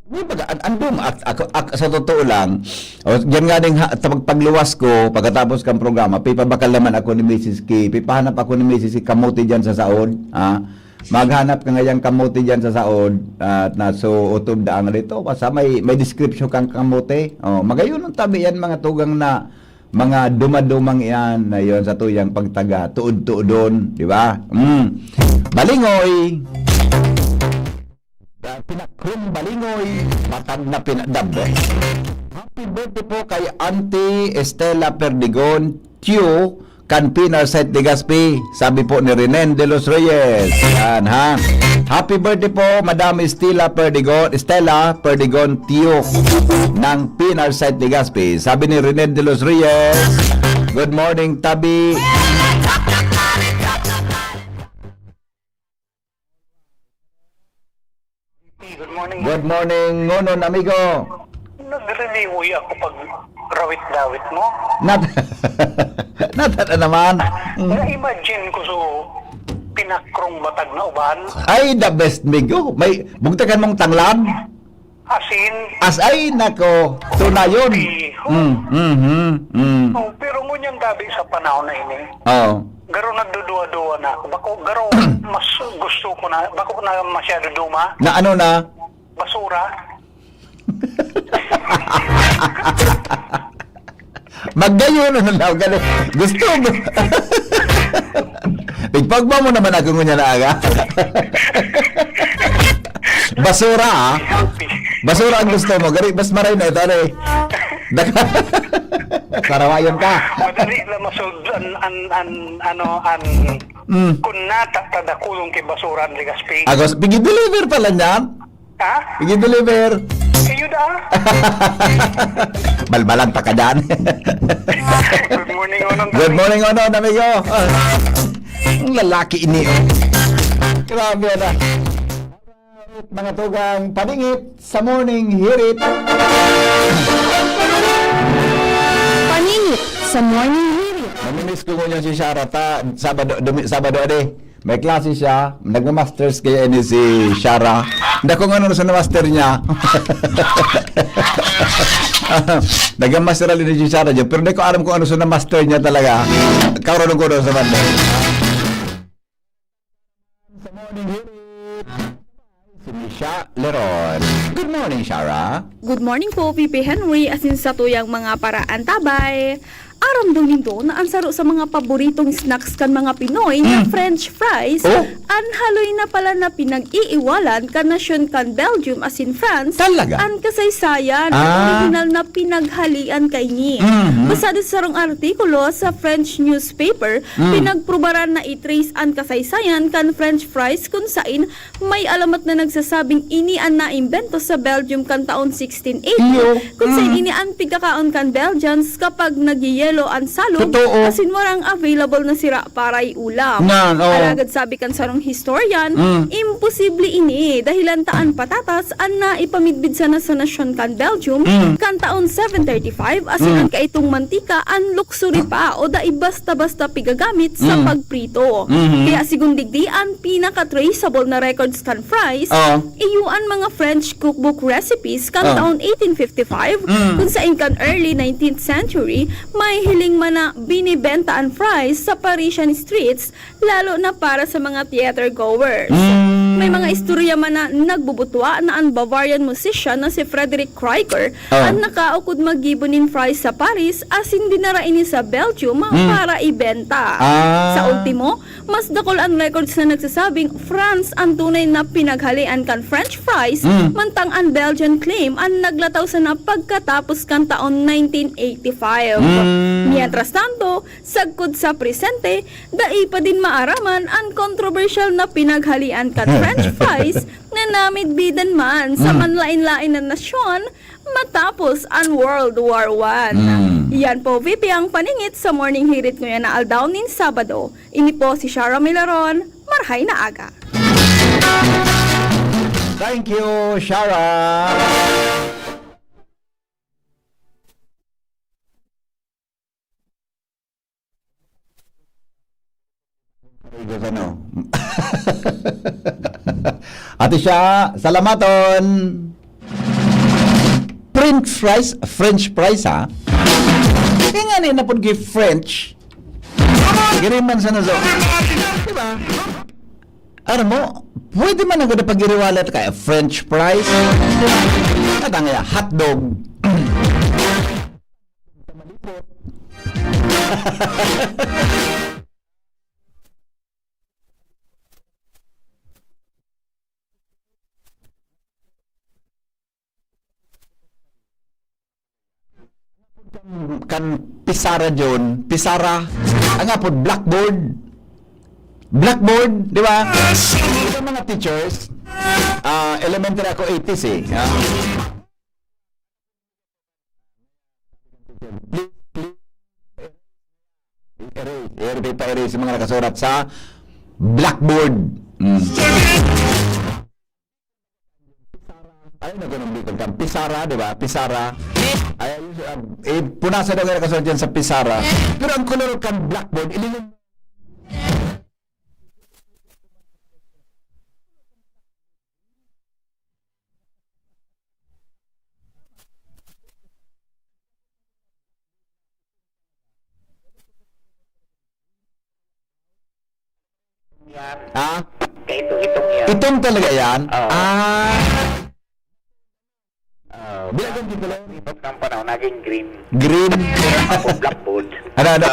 Di ba, an-, andong ak-, ak-, ak-, sa totoo lang, o, yan nga ding ha-, ta-, pagluwas ko, pagkatapos kang programa, pipabakal naman ako ni Misis K, pipahanap ako ni Misis K kamote dyan sa saod, ha? Maghanap ka ngayang kamote dyan sa saod, at na, so, utob daan dito, basta may, may description kang kamote. Oh, magayon ang tabi yan, mga tugang na, mga dumadumang iyan na yon sa tuyang pagtaga, tuod-tuodon, di ba? Mm. Balingoy. The pinakrong balingoy, matag na pina-, the best. Happy birthday po kay Auntie Estela Perdigon Tio kan Pinar Site Legazpi, sabi po ni Renen de los Reyes. Yan, ha? Happy birthday po, Madam Estela Perdigon, Estela Perdigon Tio ng Pinar Site Legazpi. Sabi ni Renen de los Reyes, "Good morning, Tabi." Good morning. Good morning, Ngonon, amigo. Nagliliwoy ako pag rawit-dawit mo. Nat-, nat-, ano naman? Mm. Na-imagine ko so pinakrong batag na uban. Ay, the best, migo. May bugtakan mong tanglad? Asin. As, ay, nako. Tunayon. Di. Mm, mhm, mm. Oh, pero ngunyan gabi sa panahon na ini. Oo. Garo nagduduwa-duwa na ako. Bako, garo, mas gusto ko na, bako na masyado duma. Na ano na? Basura. Magayon, ano na, gali-, gusto mo. Pigpagba mo naman ako ngunyan na aga. Basura, ah. Basura ang gusto mo. Gari, mas maray na ito, ano eh. Dak-, sarawayan ka. Madali na masold an, an, an, ano, an, Mm. Kung nata, tadakulong kay basura ang Legazpi. Agos, pigi-deliver pala niyan. Ha? Pigi-deliver. Kayo da? Balbalan pa ka dyan. Good morning, Onong. Good morning, Onong, amigo. Ah, ang lalaki ini, oh. Grabe na. Mga tugang, paningit sa Morning Hirit. Paningit sa Morning Hirit. Namimiss ko ngunyan si Shara ta, Sabado, Dumi-, Sabado, ade. May klase siya, nagma-masters kaya ini si Shara. Hindi ko nga ano sa na-master niya. Nagma-master ali ni si Shara dyan, pero hindi ko alam kung ano sa na-master niya talaga. Karoon ko doon sa banda. Sa Morning Hirit, si Misha Leron. Good morning, Shara. Good morning po, V P Henry, asin sa tuyang mga paraantabay. Aram daw nindo na ang saro sa mga paboritong snacks kan mga Pinoy na Mm. French fries, Oh. an haloy na pala na pinag-iiwalan kan nasyon kan Belgium asin France, Talaga? an kasaysayan, an Ah. orihinal na pinaghalian kaini. Mhm. Basado sa sarong artikulo sa French newspaper, Mm. pinagprubaran na i-trace an kasaysayan kan French fries kun sain may alamat na nagsasabing ini an naimbento sa Belgium kan taon sixteen eighty, Iyo. kun sain Mm. ini an pigkakaon kan Belgians kapag nagyeyero lo an salog, Totoo. asin warang available na sira para iulam. Yan, oo. Alagad sabi kan sarong historian, Mm. imposible ini, dahilan ta an patatas an naipamidbid sana sa nasyon kan Belgium Mm. kan taon seven thirty-five, asin Mm. an kaitong mantika an luxury pa o dai basta-basta pigagamit sa Mm. pagprito. Mhm. Kaya sigun digdi an pinaka-traceable na records kan fries, Oo. iyo an mga French cookbook recipes kan Ah. taon eighteen fifty-five, Mm. kun saen kan early nineteenth century, may hiling man na binibenta an fries sa Parisian streets, lalo na para sa mga theater goers. Mm. May mga istorya man na nagbubutwa na an Bavarian musician na si Frederick Krieger Ah. an nakaukod maggibo nin fries sa Paris, asin dinara ini sa Belgium Mm. para ibenta. Ah. Sa ultimo, mas dakul an records na nagsasabing France an tunay na pinaghalean kan French fries, Mm. mantang an Belgian claim an naglataw sana pagkatapos kan taon nineteen eighty-five. Mm. Mientras tanto, sagkod sa presente, dai pa din maaraman an kontrobersyal na pinaghalean kan French fries na namidbidan man sa Mm. manlaen-laen na nasyon matapos an World War One. Mm. Yan po, V P, ang paningit sa Morning Hirit ngayon na aldaw nin Sabado. Ini po si Shara Milaron. Marhay na aga. Thank you, Shara. Ano? Ate siya, salamaton. French fries, French fries, ha? Kaya nga ni, napod kay French. Giriman sa naso. Diba? Alam mo, pwede man ang ganda pag-iriwala kaya French fries. At ang, ah, hotdog. Kan pisara, John, pisara, ang apod blackboard. Blackboard, di ba? Ito mga teachers, ah, elementary ako, eighties eh. Ah. Erase, erase, pa-erase yung mga nakasurat sa blackboard. Mm. Ay, nagunong bikon kan pisara, di ba? Pisara. Ay, ayun, ah, eh, punasa daw nga nakasulat yan sa pisara. Pero ang kolor kan blackboard, ilingon Ha? Kaitong-itong yan. Itong talaga yan? Oo. Ah. Ah, bilagan di pala. Ibot ng panahon, naging green. Green. Ako, blackboard. Ano, ano?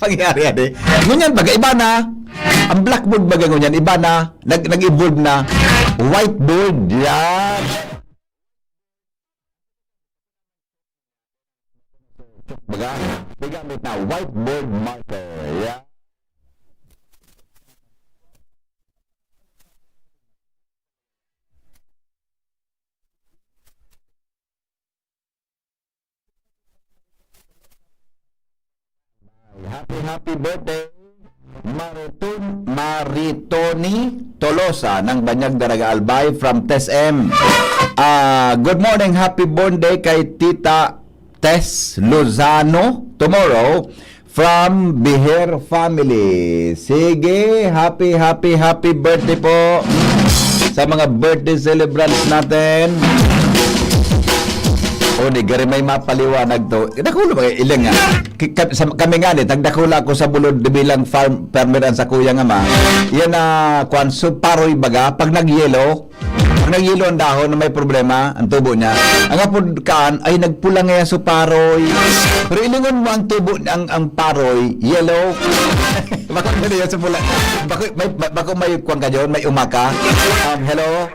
Pangyayari yan eh. Ngunyan, baga iba na. Ang blackboard baga ngunyan, iba na. Nag-, nag-evolve na. Whiteboard. Yan. Baga, may gamit na whiteboard marker. Yeah. Happy, happy birthday, Mariton, Maritoni Tolosa ng Banyag, Daraga, Albay from Tess M. Ah, good morning, happy born day kay Tita Tess Lozano tomorrow from Biher family. Sige, happy, happy, happy birthday po sa mga birthday celebrants natin. O, di gari may mapaliwanag to. Dakula ba ilang nga? Ki-, ka-, sa, kami nga ni, tagdakula ako sa bulod bilang farm, farmer ang sa kuyang ama. Yan na, kwan, so paroy baga, pag nag-yellow, pag nag-yellow ang dahon, may problema ang tubo niya. Ang apod kaan ay nagpula nga yan so paroy. Pero ilingon mo ang tubo, ang, ang paroy, yellow. Bako na yan sa pula. Bako, may, bako may kwan ka dyan, may umaka. Um, hello?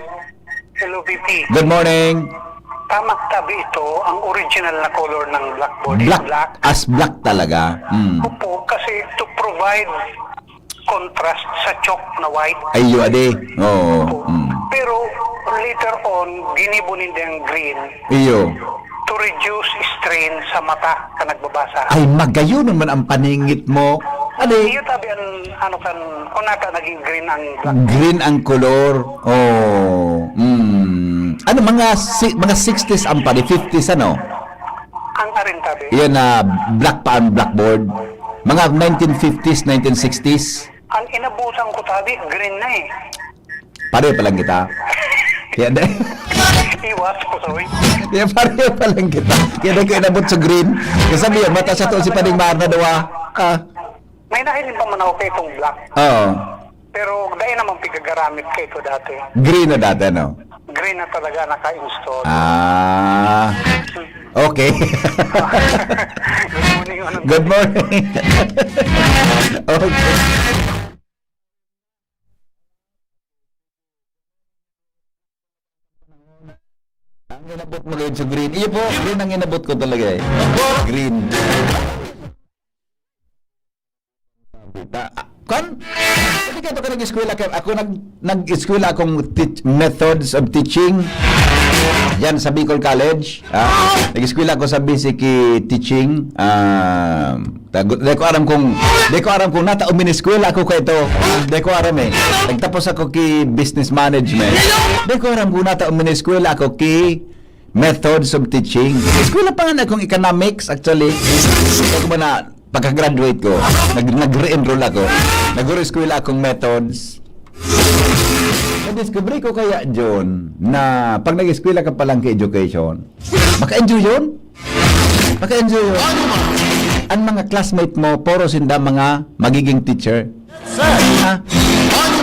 Hello, V P. Good morning. Tama tabi ito, ang original na color ng blackboard is Black, black. As black talaga. Mm. Opo, kasi to provide contrast sa chalk na white. Ay, iyo, ade. Oo. Opo. Mm. Pero later on, ginibo ninda ang green. Iyo. To Reduce strain sa mata ka nagbabasa. Ay, magayon naman ang paningit mo. Ano eh? Iyo tabi ang, ano kan, o nata naging green ang black. Green ang color. Oh. Mm. Ano, mga si-, mga sixties ang pare, fifties ano? Ang arin tabi. Yan na black pa ang blackboard. Mga nineteen fifties, nineteen sixties. Ang inabutan ko tabi, green na eh. Pareho pa lang kita. Kaya di- Iwas ko, sorry. Kaya pareho pa lang kita. Kaya di ko inabot sa green. Kaya sabi yan, mata sa to si Pading Mar na dawa. Ah. May nahiling pa man ako kay itong black. Oo. Pero dahil naman pigagaramit kay ko dati. Green na dati, no? Green na talaga naka-install. Ah. Okay. Good morning, ano? Good morning. Okay. Ang inabot mo ngayon sa green. Iyo po, green ang inabot ko talaga eh. Green. Ta-, kan? Kasi kaya ka nag-eskwela ka, ako nag-, nag-eskwela akong teach-, methods of teaching. Yan sa Bicol College. Ah, nag-eskwela ako sa basic teaching. Ah, Tago-, di ko aram kung, di ko aram kung nata umineskwela ako ka ito. Di ko aram eh. Nagtapos ako ki business management. Di ko aram kung nata umineskwela ako ki methods of teaching. Eskwela pa nga na akong economics, actually. Di ko ba na, pagka-graduate ko, nag-, nag-re-enroll ako. Nag-eskwela akong methods. Na-discover ko kaya, John, na pag nag-eskwela ka pa lang ka education, maka-enjoy yun? Maka-enjoy yun? Ang mga classmate mo, puro sinda mga magiging teacher. Sir! Ha?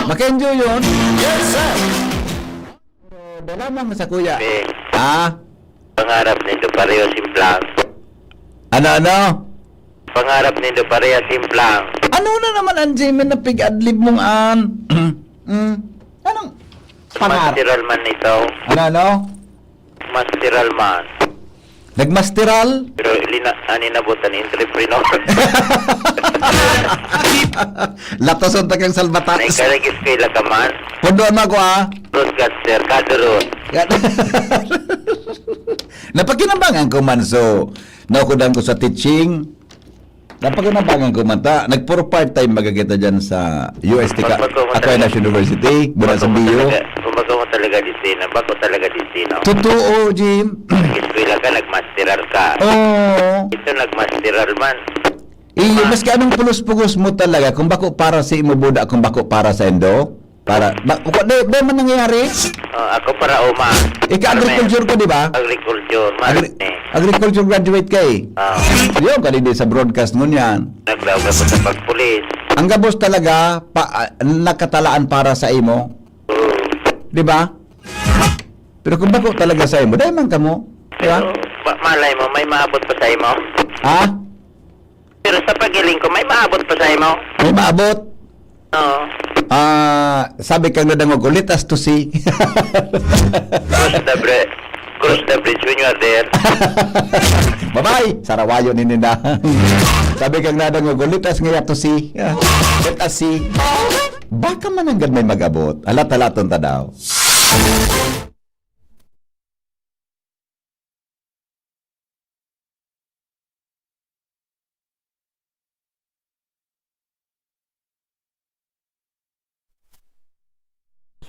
Maka-enjoy yun? Yes, sir! Pero dala lang sa kuya. Eh. Ha? Pangarap nindo pareho simplang. Ano, ano? Pangarap nindo pareho simplang. Ano na naman ang Jimmy na pig-adlib mong an? Mm. Anong pangarap? Masteral man ito. Ano, ano? Masteral man. Nagmasteral? Pero lina-, ani na buta ni entrepreneur. Latason ta kang salbatas. Nagkalag-eskwela ka man. Pundo na ko, ah. Broadcaster, kadurot. Napakinabangan ko man, so, naukudan ko sa teaching. Napakinabangan ko man ta. Nag-for part-time baga kita dyan sa U S T ka, Pagpag-, Aquinas University, muna sa Pagpag-, B U. Talaga, kumbaga mo talaga destino. Bako talaga destino. Totoo, Jim. Nag-eskwela ka, nagmasteral ka. Oo. Ito, nagmasteral man. Iyo, Ma- maski anong pulos-pugos mo talaga, kung bako para sa imo buda, kung bako para sa indo, para, ba, ko, di, di man nangyayari? Oh, ako para uma. Ika-agriculture ka, di ba? Agriculture, Agri-, Marine. Agriculture graduate ka eh. Ah. Yun, kanina sa broadcast mo niyan. Naglaog ako sa pagpulis. Ang gabos talaga, pa, ah, nakatalaan para sa imo. Oo. Di ba? Pero kung bako talaga sa imo, dahil man kamo. Di ba? Pero, ma-, malay mo, may maabot pa sa imo. Ha? Pero sa paghiling ko, may maabot pa sa imo. May maabot? Oo. Ah, sabi kang nadangog ko, "Let us to see." Cross the bri-, cross the bridge when you are there. Bye-bye! Sarawayo ni Nina. Sabi kang nadangog ko, "Let us ngaya to see." Let us see. Baka man hanggang may mag-abot. Alat-alaton ta daw.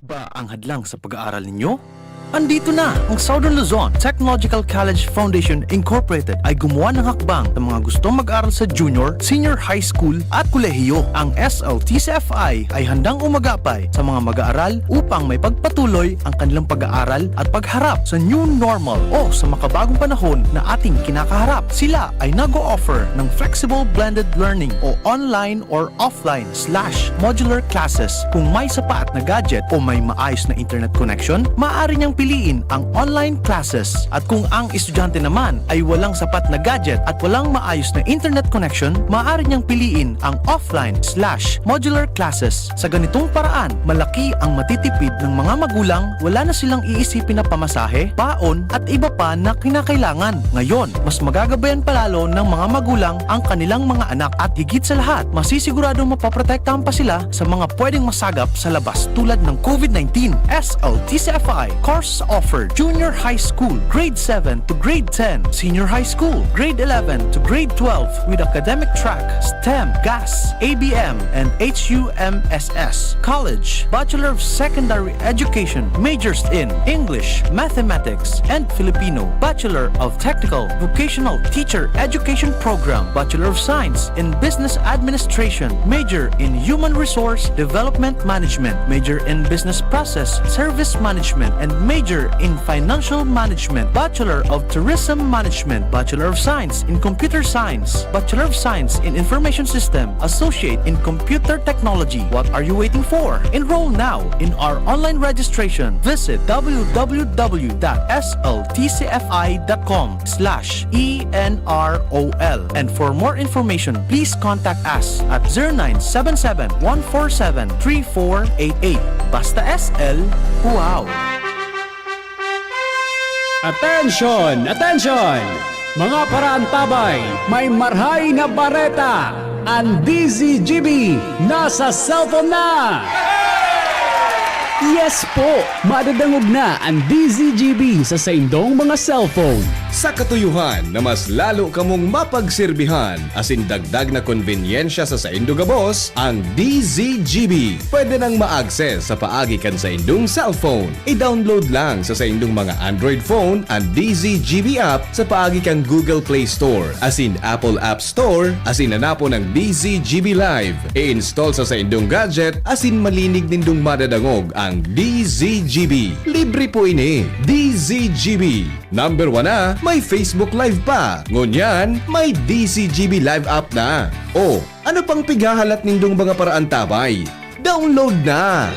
Ba ang hadlang sa pag-aaral ninyo? Andito na ang Southern Luzon Technological College Foundation Incorporated ay gumawa ng hakbang sa mga gustong mag-aral sa junior, senior high school at kolehiyo. Ang S L T C F I ay handang umagapay sa mga mag-aaral upang may pagpatuloy ang kanilang pag-aaral at pagharap sa new normal o sa makabagong panahon na ating kinakaharap. Sila ay nag-o-offer ng flexible blended learning o online or offline slash modular classes. Kung may sapat na gadget o may maayos na internet connection, maaari niyang piliin ang online classes. At kung ang estudyante naman ay walang sapat na gadget at walang maayos na internet connection, maaari niyang piliin ang offline slash modular classes. Sa ganitong paraan, malaki ang matitipid ng mga magulang, wala na silang iisipin na pamasahe, baon, at iba pa na kinakailangan. Ngayon, mas magagabayan pa lalo ng mga magulang ang kanilang mga anak at higit sa lahat, masisiguradong mapoprotektahan pa sila sa mga pwedeng masagap sa labas tulad ng COVID nineteen. S L T C F I, Core Courses offered: Junior High School, Grade seven to Grade ten, Senior High School, Grade eleven to Grade twelve, with academic track, STEM, GAS, A B M, and H U M S S. College, Bachelor of Secondary Education, majors in English, Mathematics, and Filipino, Bachelor of Technical Vocational Teacher Education Program, Bachelor of Science in Business Administration, major in Human Resource Development Management, major in Business Process Service Management, and major in Financial Management, Bachelor of Tourism Management, Bachelor of Science in Computer Science, Bachelor of Science in Information System, Associate in Computer Technology. What are you waiting for? Enroll now in our online registration. Visit w w w dot s l t c f i dot com slash e n r o l. And for more information, please contact us at zero nine seven seven, one four seven, three four eight eight. Basta S L, wow! Attention! Attention! Mga paraantabay, may marahay na bareta! An D Z G B nasa cellphone na! Yes po! Madadangog na an D Z G B sa saindong mga cellphone. Sa katuyohan na mas lalo kamong mapagserbihan asin dagdag na konbenyensya sa saindo gabos, ang D Z G B pwede nang ma-access sa paagi kan saindong cellphone. I-download lang sa saindong mga Android phone an D Z G B app sa paagi kan Google Play Store asin Apple App Store asin hanapon ang D Z G B Live. I-install sa saindong gadget asin malinig nindong madadangog ang D Z G B. Libre po ini. D Z G B. Number one na, may Facebook Live pa. Ngunyan, may D Z G B Live app na. O, ano pang pighahalat nindong mga paraantabay? Download na!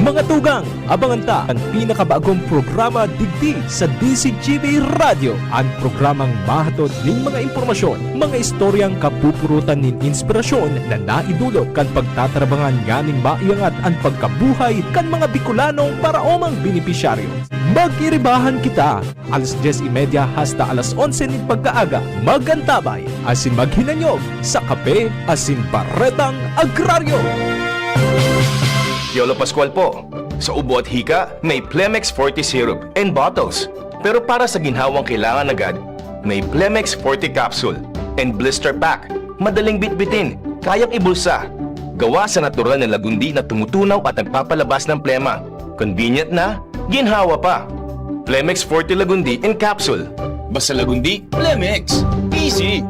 Mga tugang, abangan ta an pinakabagong programa digdi sa D Z G B Radyo, an programang mahatod nin mga impormasyon, mga istoryang kapupurutan nin inspirasyon na naidulot kan pagtatarabangan nganing maiangat an pagkabuhay kan mga Bicolanong paraomang benepisyaryo. Mag-iribahan kita, alas dyes y media hasta alas onse nin pagkaaga. Mag-antabay asin maghinanyog sa Kape asin Baretang Agraryo. Piolo Pascual po. Sa ubo at hika, may Plemex Forte Syrup and bottles. Pero para sa ginhawang kailangan agad, may Plemex Forte Capsule and Blister Pack. Madaling bitbitin, kayang ibulsa. Gawa sa natural na lagundi na tumutunaw at nagpapalabas ng plema. Convenient na, ginhawa pa. Plemex Forte Lagundi in Capsule. Basta Lagundi, Plemex. Easy!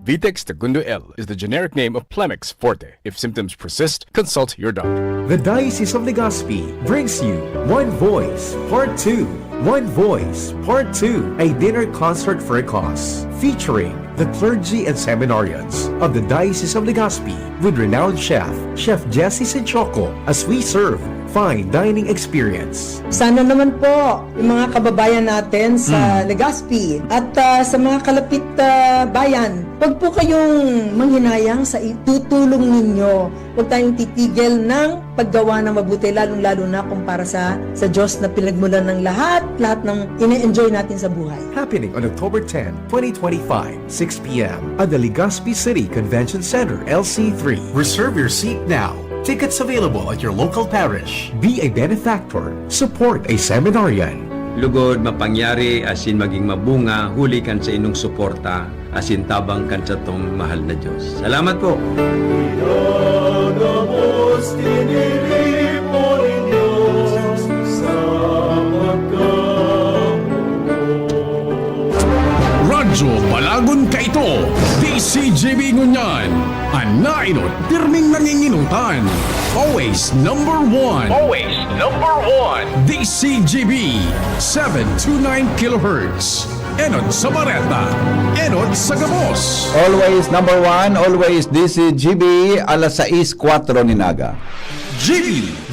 Vitex Segundo L is the generic name of Plemex Forte. If symptoms persist, consult your doctor. The Diocese of Legazpi brings you One Voice Part two. One Voice Part two, a dinner concert for a cause, featuring the clergy and seminarians of the Diocese of Legazpi with renowned chef, Chef Jesse Sinchoco, as we serve fine dining experience. Sana naman po yung mga kababayan natin sa Hmm. Legazpi at, ah, sa mga kalapit, ah, bayan, wag po kayong manghinayang sa itutulong ninyo. Huwag tayong titigil ng paggawa ng mabuti, lalong-lalo na kung para sa, sa Diyos na pinagmulan ng lahat, lahat ng ine-enjoy natin sa buhay. Happening on October ten, twenty twenty-five, six p m at the Legazpi City Convention Center, L C three. Reserve your seat now. Tickets available at your local parish. Be a benefactor. Support a seminarian. Lugod, mapangyari, asin maging mabunga, huli kan sa inyong suporta, asin tabang kan satong mahal na Diyos. Salamat po! Pinagabos, tiniripo nin Diyos sa pagkamugot. Radyo Balagon kaito, D C G B ngunyan, an nainot pirming nanginginotan. Always number one. Always number one. D C G B, seven two nine kilohertz. Enot sa bareta, enot sa gabos. Always number one, always D C G B, alas sais kwatro nin aga. G B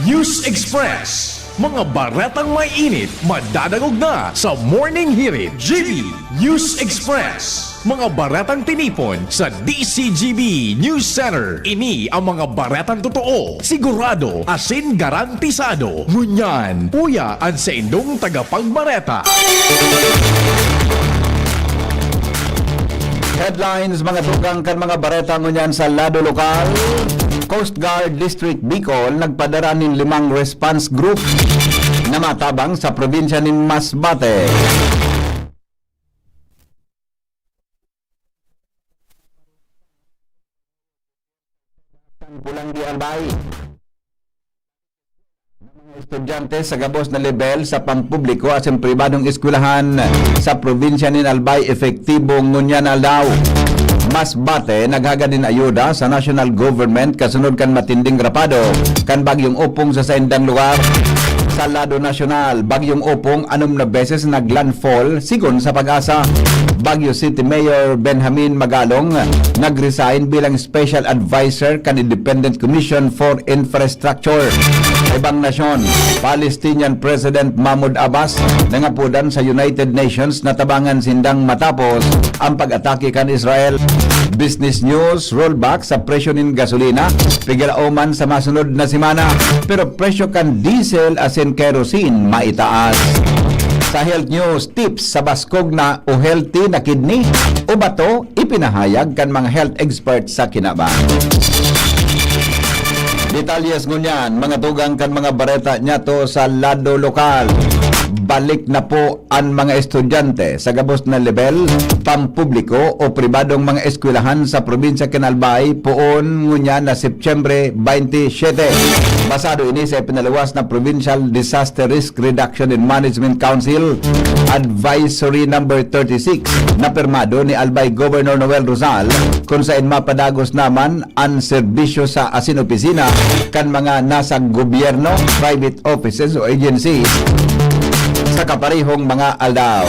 News Express. Mga baretang may init, madadangog na sa Morning Hirit. G B News Express. Mga baretang tinipon sa D C G B News Center. Ini ang mga baretang totoo, sigurado, asin garantisado. Ngunyan, uya an saindong tagapagbareta. Headlines, mga tugang, kan mga bareta ngunyan sa lado lokal. Coast Guard District Bicol nagpadara nin limang response group. na matabang sa probinsya nin Masbate. Kan Pulang di Albay. Mga estudyante sa gabos na lebel sa pampubliko asin pribadong eskwelahan sa probinsya nin Albay epektibo ngunyan na aldaw. Masbate naghagad nin ayuda sa national government kasunod kan matinding rapado kan Bagyong Opong sa saindang lugar. Sa lado nasyonal, Bagyong Opong anom na beses naglandfall, sigon sa PAGASA. Baguio City Mayor Benjamin Magalong nag-resign bilang special adviser kan Independent Commission for Infrastructure. Sa ibang nasyon, Palestinian President Mahmoud Abbas nangapodan sa United Nations na tabangan sindang matapos ang pag-atake kan Israel. Business news, rollback sa presyo nin gasolina, pigalaoman sa masunod na semana. Pero presyo kan diesel asin kerosene maitaas. Sa health news, tips sa baskog na o healthy na kidney o bato, ipinahayag kan mga health experts sa kinaban. Detalyes ngunyan, mga tugang kan mga bareta niyato sa lado lokal. Balik na po an mga estudyante sa gabos na lebel, pampubliko o pribadong mga eskwelahan sa probinsya kan Albay, poon ngunyan na Setyembre twenty-seven. Basado ini sa ipinaluwas na Provincial Disaster Risk Reduction and Management Council Advisory Number thirty-six na pirmado ni Albay Governor Noel Rosal, kun saen mapadagos naman an serbisyo sa asin opisina kan mga nasa gobyerno, private offices o agencies sa kaparehong mga aldaw.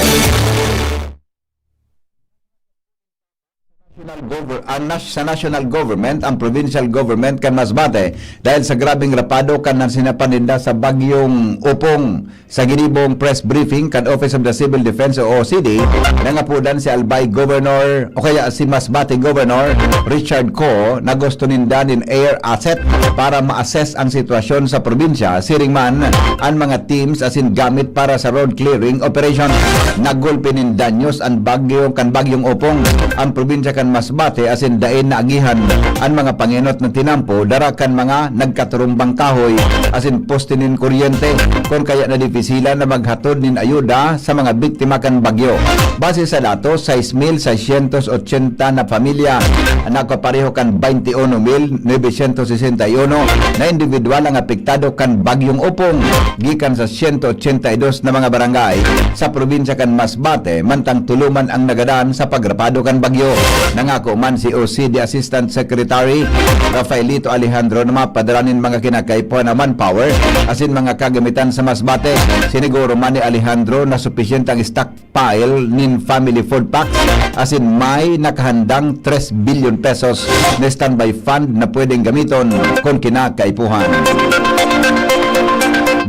National gover-, ang nas-, sa national government, ang provincial government kan Masbate dahil sa grabeng rapado kan nasinapan ninda sa Bagyong Opong. Sa ginibong press briefing kan Office of the Civil Defense o O C D, nangapodan si Albay Governor o kaya si Masbate Governor Richard Co na gusto ninda nin air asset para ma-assess ang sitwasyon sa probinsya. Siring man, an mga teams asin gamit para sa road clearing operation. Nagulpi nin danyos an bagyo kan Bagyong Opong, ang probinsya kan Masbate, asin dai naagihan an mga pangenot na tinampo dara kan mga nagkaturumbang kahoy asin poste nin kuryente, kun kaya nadipisilan na maghatod nin ayuda sa mga biktima kan bagyo. Base sa datos, sais mil seiscientos ochenta na pamilya ang nagpapareho kan baynte uno mil nobesyentos sesenta y uno na individual ang apektado kan Bagyong Opong, gikan sa siyento ochenta y dos na mga barangay sa probinsya kan Masbate, mantang tulo man ang nagadan sa pagrapado kan bagyo. Nangako man si O C D Assistant Secretary Rafaelito Alejandro na mapadara nin mga kinakaipuhan na manpower asin mga kagamitan sa Masbate. Siniguro man ni Alejandro na supisyente ang stockpile nin family food packs asin may nakahandang tres bilyon pesos na standby fund na pwedeng gamiton kun kinakaipuhan.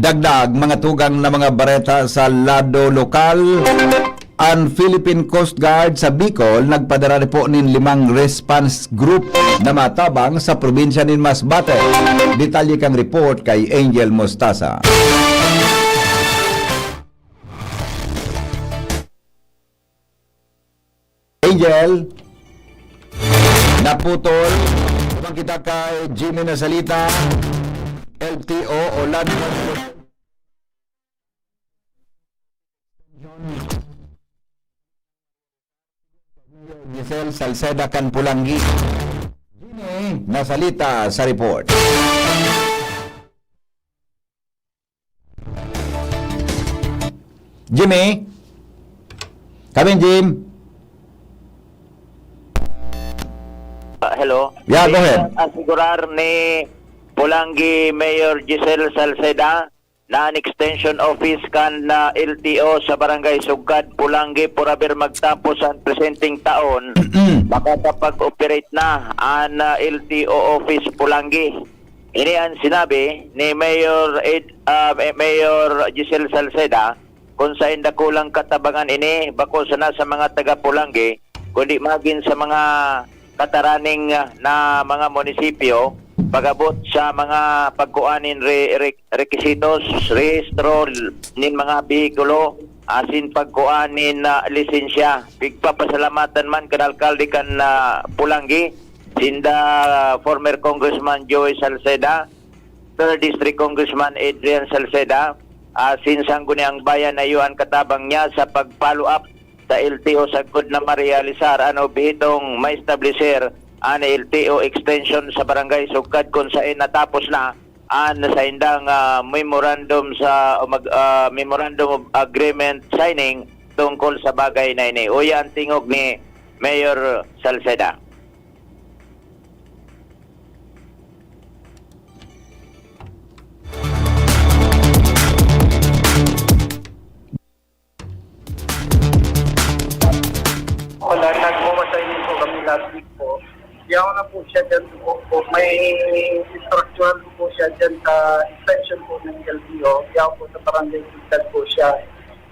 Dagdag mga tugang na mga bareta sa lado lokal. An Philippine Coast Guard sa Bicol nagpadara po nin limang response group na matabang sa probinsya nin Masbate. Detalye kan report kay Angel Mostaza. Angel, naputol. Naman kita kay Jimmy Nasalita, L T O o Land Giselle Salceda kan Pulanggi. Jimmy Nasalita sa report. Jimmy? Come in, Jim. Ah, hello. Yeah, go ahead. Asigurar ni Pulanggi Mayor Giselle Salceda na an extension office kan, ah, L T O sa Barangay Sugkad, Pulanggi, forever magtapos an presenteng taon, makakapag-operate na an, ah, L T O office, Pulanggi. Ini an sinabi ni Mayor Ed-, ah, Mayor Giselle Salceda, kun saen dakulang katabangan ini, bako sana sa mga taga Pulanggi, kundi magin sa mga kataraning, ah, na mga munisipyo, pag-abot sa mga pagkuan nin re-, re-, requisitos, rehistro nin mga behikulo, asin pagkuan nin, ah, lisensya. Pigpapasalamatan man kan alkalde kan, ah, Pulanggi, sinda former Congressman Joey Salceda, third District Congressman Adrian Salceda, asin Sangguniang Bayan na iyo an katabang niya sa pag-follow up sa L T O sagkod na marealisar an obhetong maestableser an L T O extension sa barangay sugkad kun saen natapos na an saindang, ah, memorandum sa, o mag-, ah, memorandum of agreement signing tungkol sa bagay na ini. Uya an tingog ni Mayor Salceda. Wala, nagmamasahe po kami last week po. Yaon na po siya dyan po. Po, may instruction po siya dyan sa extension po ng L T O. Yaon po sa barangay Sugkad po siya.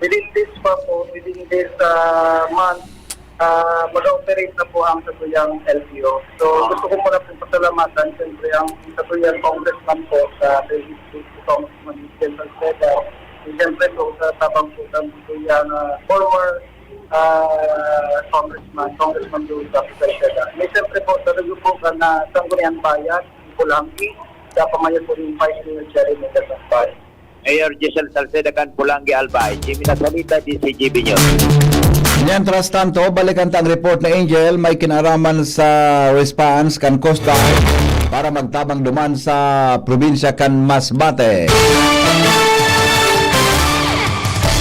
Within this pa po, within this, ah, month, ah, mag-ooperate na po ang satuyang L T O. So, gusto ko muna pong pasalamatan, siyempre, ang satuyang congressman po sa Congressman Vincent Salceda. Siyempre po, sa tabang po ng satuyang, ah, former, ah, congressman, Congressman Louis Rafi Salceda. May siyempre po, sa dugo po ka na Sangguniang Bayan, Pulangki, sa pamayo po ni Vice Mayor Jerry Mendez Acpal. Mayor Giselle Salceda kan Pulanggi, Albay. Jimmy Nasalita, D C G B News. Mientras tanto, balikan ta ang report ni Angel, may kinaraman sa response kan Coast Guard para magtabang duman sa probinsya kan Masbate.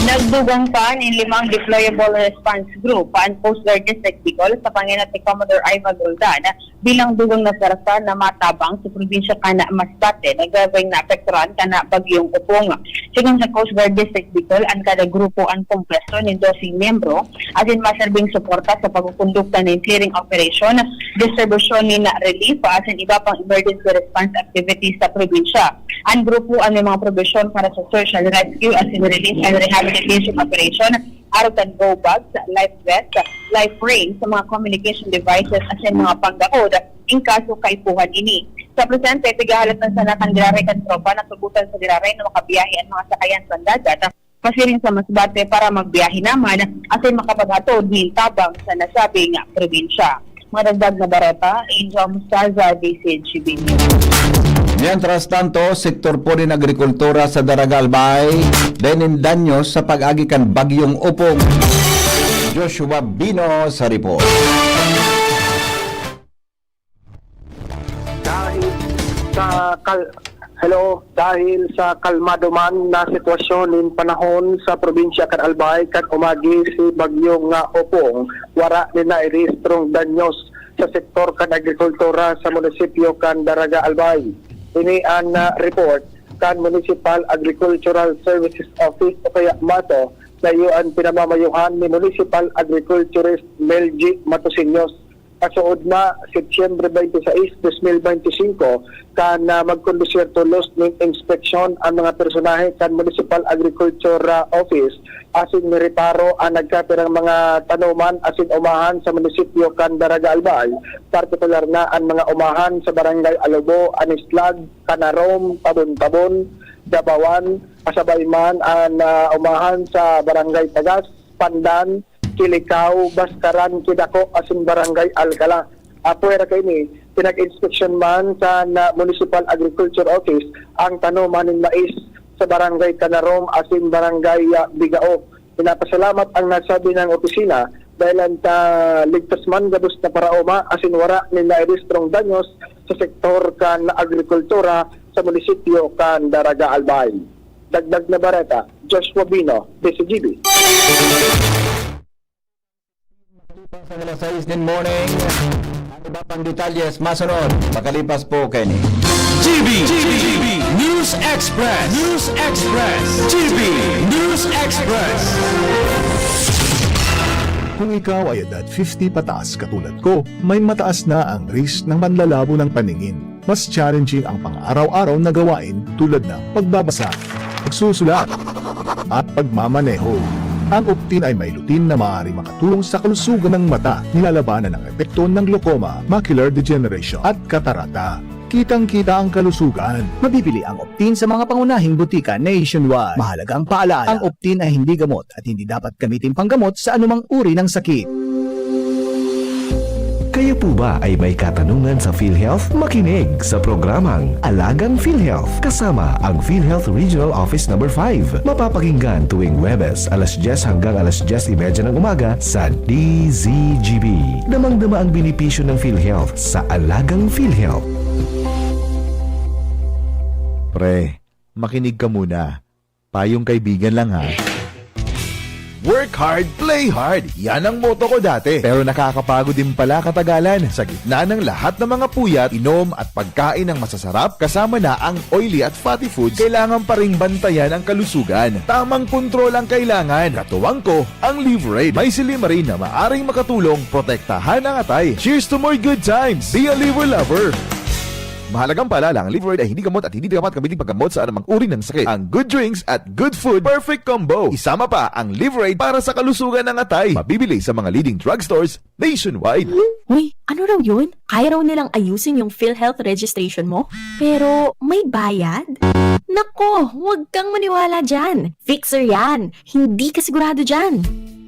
Nagdugang pa nin limang deployable response group an Coast Guard District Bicol sa pangenot ni Commodore Ivan Roldan bilang dugang na sarasa na matabang sa probinsya kan Masbate na grabeng naapekturan kan Bagyong Opong. Sigon sa Coast Guard District Bicol, an kada grupo an kompleto nin doseng miyembro asin maserbing suporta sa pagkukondukta nin clearing operation, distribusyon nin relief asin iba pang emergency response activities sa probinsya. An grupo an may mga probisyon para sa search and rescue asin relief and rehabilitation operation, arog kan go bags, life vest, life ring sa mga communication devices asin mga panggakod in kaso kaipuhan ini. Sa presente, pigahalat na sana kan giraray kan tropa na tugotan sa giraray na makabiyahe an mga sakayan sa dagat, pasiring sa Masbate para magbiyahe naman asin makapaghatod nin tabang sa nasabing probinsya. Mga dagdag na bareta, Angel Mostaza, D C G B News. Mientras tanto, sektor po nin agrikultura sa Daraga Albay, daing nin danyos sa pag-agi kan Bagyong Opong. Joshua Bino sa report. Dahil sa kal-, hello, dahil sa kalmado man na sitwasyon nin panahon sa probinsya kan Albay kan umagi si Bagyong, ah, Opong, wara nin nairehistrong danyos sa sektor kan agrikultura sa munisipyo kan Daraga Albay. Ini an, ah, report kan Municipal Agricultural Services Office o kaya mato, na iyo an pinamamayohan ni Municipal Agriculturist Melgy Matosinhos. Kasuodma, Setyembre twenty-six, twenty twenty-five, kan, ah, magkondusir tolos nin inspeksyon ang mga personahe kan Municipal Agriculture, ah, Office asin mireparo an nagkapirang mga tanoman asin umahan sa munisipyo kan Daraga Albay, partikular na an mga umahan sa Barangay Alobo, Anislag, Canarom, Tabon-Tabon, Dabawan, kasabay man an, ah, umahan sa Barangay Tagas, Pandan, Kilicao, Bascaran, Quidaco asin Barangay Alcala. Apwera kaini, pinag-inspeksyon man sa na Municipal Agriculture Office ang tanoman nin mais sa Barangay Canarom asin Barangay, ah, Bigao. Pinapasalamat ang nasabi nang opisina dahil an ta ligtas man gabos na paraoma asin wara nin nairehistrong danyos sa sektor kan agrikultura sa munisipyo kan Daraga Albay. Dagdag na bareta, Joshua Bino, D C G B. Makalipas ang alas sais nin morning, ang iba pang detalyes masunod makalipas po kaini. G B, G B, News Express, News Express, G B, News Express. Kung ikaw ay edad fifty pataas katulad ko, may mataas na ang risk ng panlalabo ng paningin. Mas challenging ang pang-araw-araw na gawain tulad ng pagbabasa, pagsusulat, at pagmamaneho. Ang Optin ay may lutein na maaaring makatulong sa kalusugan ng mata, nilalabanan ang epekto ng glaucoma, macular degeneration, at katarata. Kitang-kita ang kalusugan. Mabibili ang Optin sa mga pangunahing butika nationwide. Mahalagang paalaala, ang Optin ay hindi gamot at hindi dapat gamitin panggamot sa anumang uri ng sakit. Kayo po ba ay may katanungan sa PhilHealth? Makinig sa programang Alagang PhilHealth kasama ang PhilHealth Regional Office Number five. Mapapakinggan tuwing Huwebes, alas diyes hanggang alas diyes y media ng umaga sa D Z G B. Damang-dama ang benepisyo ng PhilHealth sa Alagang PhilHealth. Pre, makinig ka muna. Payong kaibigan lang, ha. Work hard, play hard. Yan ang motto ko dati. Pero nakakapagod din pala katagalan. Sa gitna ng lahat ng mga puyat, inom at pagkain ng masasarap, kasama na ang oily at fatty foods, kailangan pa ring bantayan ang kalusugan. Tamang kontrol ang kailangan. Katuwang ko, ang Liverade. May silymarin na maaring makatulong protektahan ang atay. Cheers to more good times! Be a Liver Lover! Mahalagang paalala, ang Liverade ay hindi gamot at hindi dapat gamitin paggamot sa anumang uri ng sakit. Ang good drinks at good food, perfect combo. Isama pa ang Liverade para sa kalusugan ng atay. Mabibili sa mga leading drugstores nationwide. Uy, ano raw yun? Kaya raw nilang ayusin yung PhilHealth registration mo? Pero may bayad? Nako, huwag kang maniwala dyan. Fixer yan. Hindi ka sigurado dyan.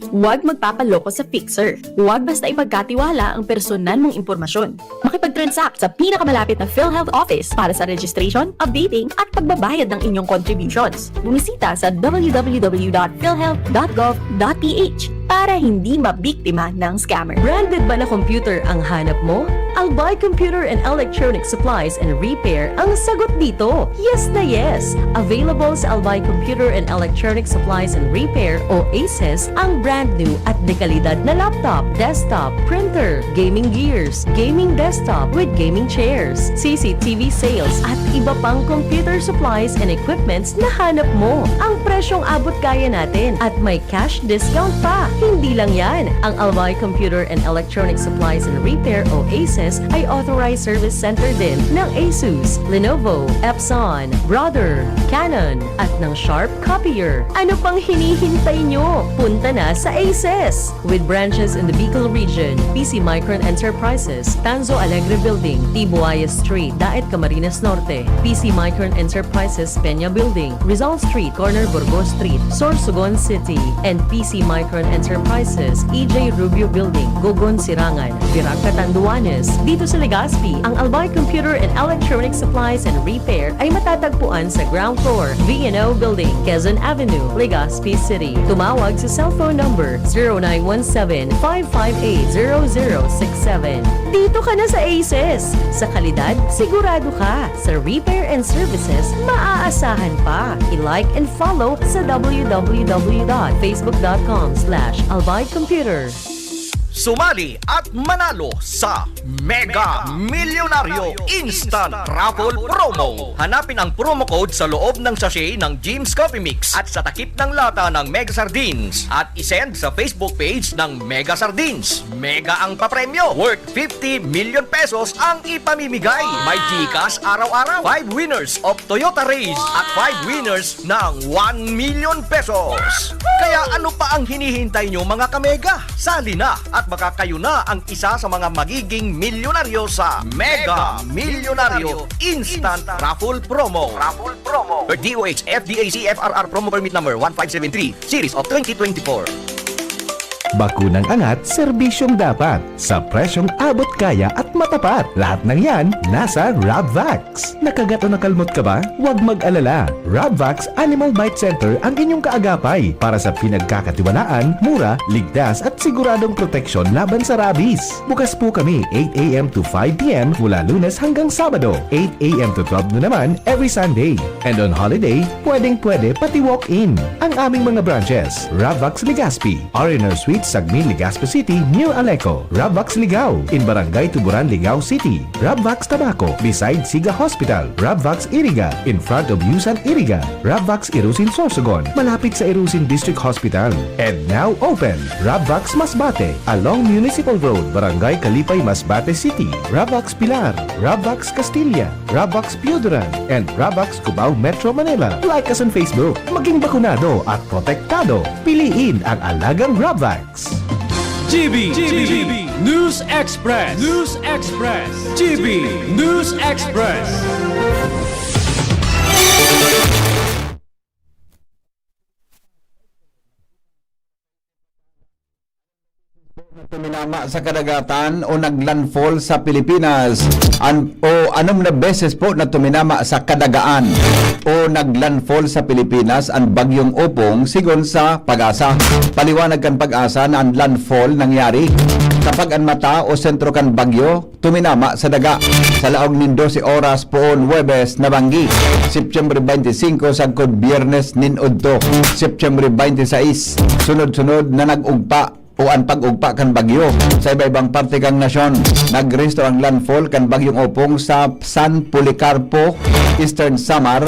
Huwag magpapaloko sa Fixer. Huwag basta ipagkatiwala ang personal mong impormasyon. Makipag-transact sa pinakamalapit na PhilHealth office para sa registration, updating, at pagbabayad ng inyong contributions. Bumisita sa w w w dot philhealth dot gov dot p h para hindi mabiktima ng scammer. Branded ba na computer ang hanap mo? Albay Computer and Electronic Supplies and Repair ang sagot dito. Yes na yes! Available sa Albay Computer and Electronic Supplies and Repair o ACES ang brand new at dekalidad na laptop, desktop, printer, gaming gears, gaming desktop with gaming chairs, C C T V sales at iba pang computer supplies and equipments na hanap mo. Ang presyong abot kaya natin at may cash discount pa. Hindi lang yan, ang Albay Computer and Electronic Supplies and Repair o ACES ay authorized service center din ng Asus, Lenovo, Epson, Brother, Canon, at ng Sharp Copier. Ano pang hinihintay nyo? Punta na sa ACES! With branches in the Bicol region, P C Micron Enterprises, Tanzo Alegre Building, Tibuaya Street, Daet, Camarines Norte, P C Micron Enterprises, Peña Building, Rizal Street, corner Burgos Street, Sorsogon City, and P C Micron Enterprises, E J Rubio Building, Gogon, Sirangan, Virac, Catanduanes. Dito sa Legazpi, ang Albay Computer and Electronic Supplies and Repair ay matatagpuan sa ground floor, V and O Building, Quezon Avenue, Legazpi City. Tumawag sa cellphone number zero nine one seven, five five eight, zero zero six seven. Dito ka na sa ACES! Sa kalidad, sigurado ka! Sa repair and services, maaasahan pa! I-like and follow sa w w w dot facebook dot com slash albay computer. Sumali at manalo sa Mega Milyonaryo Instant Raffle Promo. Hanapin ang promo code sa loob ng sachet ng Jim's Coffee Mix at sa takip ng lata ng Mega Sardines at isend sa Facebook page ng Mega Sardines. Mega ang papremyo, worth fifty million pesos ang ipamimigay. May GCash araw-araw, five winners of Toyota Raize at five winners ng one million pesos. Kaya ano pa ang hinihintay nyo, mga kamega? Sali na at baka kayo na ang isa sa mga magiging milyonaryo sa Mega Milyonaryo Instant Raffle Promo. Raffle Promo. Per D O H F D A C F R R Promo Permit Number one five seven three, Series of twenty twenty-four. Bakunang angat, serbisyong dapat, sa presyong abot kaya at matapat. Lahat ng yan, nasa Rabvax. Nakagat o nakalmot ka ba? Huwag mag-alala. Rabvax Animal Bite Center ang inyong kaagapay para sa pinagkakatiwalaan, mura, ligtas at siguradong proteksyon laban sa rabies. Bukas po kami eight a m to five p m mula Lunes hanggang Sabado, eight a m to twelve noon naman every Sunday. And on holiday, pwedeng-pwede pati walk-in. Ang aming mga branches, Rabvax Legazpi, R and R Suite, Sagmin, Legazpi City, near Aleco, Rabvax Ligao, in Barangay Tuburan, Ligao City, Rabvax Tabaco, beside Siga Hospital, Rabvax Iriga, in front of Yusan Iriga, Rabvax Irusin Sorsogon, malapit sa Irusin District Hospital. And now open, Rabvax Masbate, along Municipal Road, Barangay Kalipay, Masbate City, Rabvax Pilar, Rabvax Castilla, Rabvax Pioduran, and Rabvax Cubao, Metro Manila. Like us on Facebook. Maging bakunado at protektado. Piliin ang alagang Rabvax. G B, G B, News Express, News Express, G B News Express. Tuminama sa kadagatan o naglandfall sa Pilipinas. An-, o anom na beses po na tuminama sa kadagaan o naglandfall sa Pilipinas an Bagyong Opong, sigon sa PAGASA. Paliwanag kan PAGASA na an landfall nangyari kapag an mata o sentro kan bagyo tuminama sa daga. Sa laog nin dose oras poon Huwebes, nabanggi, Setyembre twenty-five, sagkod Biyernes nin udto, Setyembre twenty-six, sunod-sunod na nag-ugpa o an pag-ugpa kan bagyo sa iba-ibang parte kan nasyon. Nagrehistro ang landfall kan Bagyong Opong sa San Policarpo, Eastern Samar,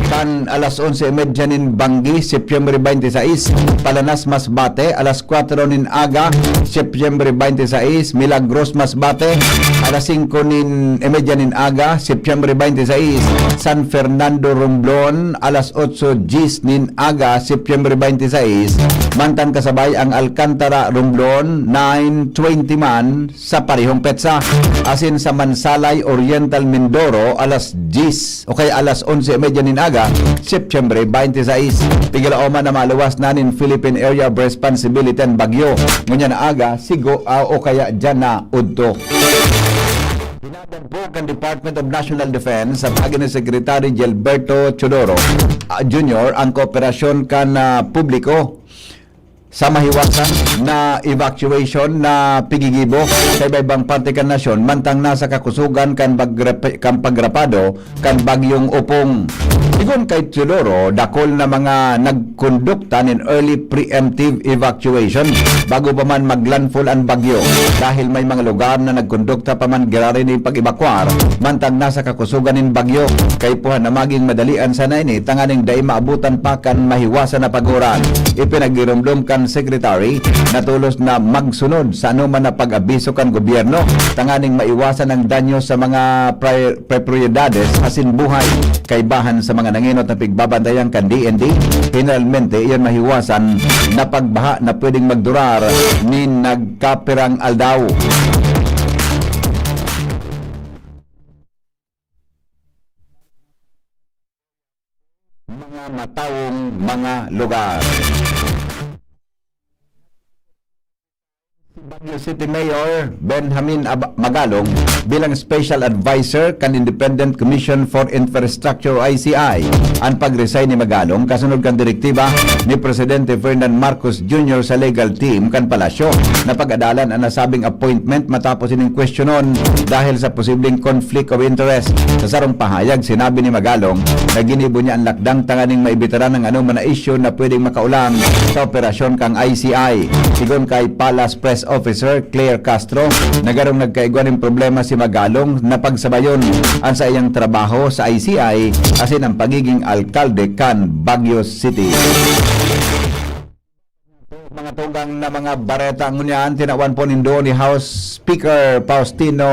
kan alas onse y media nin banggi, Setyembre twenty-six, Palanas, Masbate, alas kwatro nin aga, Setyembre twenty-six, Milagros, Masbate, alas singko nin, y media nin aga, Setyembre twenty-six, San Fernando, Romblon, alas otso diyes nin aga, Setyembre twenty-six, mantang kasabay ang Alcantara, Romblon, nine twenty man sa parehong petsa, asin sa Mansalay, Oriental Mindoro, alas diyes o kaya alas onse y media nin aga, Setyembre twenty-six. Pigalaoman na maluwas na nin Philippine Area of Responsibility an bagyo. Ngunyan na aga, sigo, ah, o kaya diyan na udto. Hinadan po kan Department of National Defense sa pagi ni Secretary Gilberto Teodoro, ah, Junior ang kooperasyon kan, ah, publiko sa mahiwasan na evacuation na pigigibo sa iba-ibang parte kan nasyon, mantang nasa kakusogan kan pagrepe-, kan pagrapado kan Bagyong Opong. Sigon kay Teodoro, dakul na mga nagkondukta nin early preemptive evacuation bago pa man maglandfall an bagyo, dahil may mga lugar na nagkondukta pa man giraray nin pag-ebakwar, mantang nasa kakusogan nin bagyo. Kaipuhan na maging madalian sana ini tanganing dai maabutan pa kan mahiwasan na pag-uran. Ipinagiromdom kan Secretary na tolos na magsunod sa anoman na pag-abiso kan gobyerno tanganing maiwasan ang danyo sa mga pri-, propriedades asin buhay. Kaibahan sa mga nangenot na pigbabantayan kan D N D, generalmente iyan mahiwasan na pagbaha na pwedeng magdurar nin nagkapirang aldaw. Mga matawong mga lugar. Si Baguio City Mayor Benjamin Ab-, Magalong bilang Special Advisor kan Independent Commission for Infrastructure o I C I. An pag-resign ni Magalong kasunod kan direktiba ni Presidente Ferdinand Marcos Junior sa legal team kan palasyo na pag-adalan an nasabing appointment matapos ining kwestiyonon dahil sa posibleng conflict of interest. Sa sarong pahayag, sinabi ni Magalong na ginibo niya an lakdang tanganing maibitaran ang anoman na isyu na pwedeng makaulang sa operasyon kan I C I. Sigon kay Palace Press Officer Claire Castro, na garong nagkaigwa nin problema si Magalong na pagsabayon an saiyang trabaho sa I C I asin ang pagiging alkalde kan Baguio City. Mga tugang na mga bareta ngunyan, tinawan po nindo ni House Speaker Faustino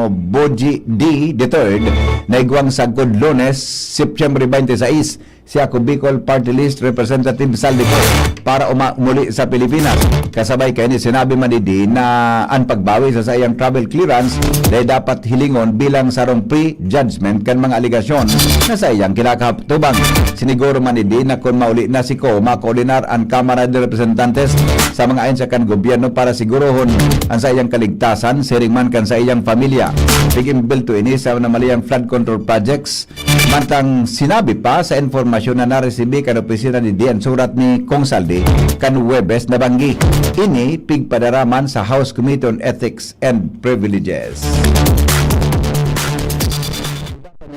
Boji D the third na igwang sagkod Lunes, September twenty-six, si Ako Bicol Party List Representative Zaldy Co para uma-, umuli sa Pilipinas. Kasabay kaini, sinabi man ni D na an pagbawi sa saiyang travel clearance dai dapat hilingon bilang sarong pre-judgment kan mga alegasyon na saiyang kinakatubang. Siniguro man ni D na kun mauli na si Co, makoordinar an Kamara de Representantes sa mga ahensya kan gobyerno para sigurohon an saiyang kaligtasan, siring man kan saiyang pamilya. Pig-imbulto ini sa namaliyang flood control projects. Mantang sinabi pa sa impormasyon na naresibi kan opisina ni D an surat ni Kong Zaldy kan Huwebes na banggi, ini pigpadara man sa House Committee on Ethics and Privileges.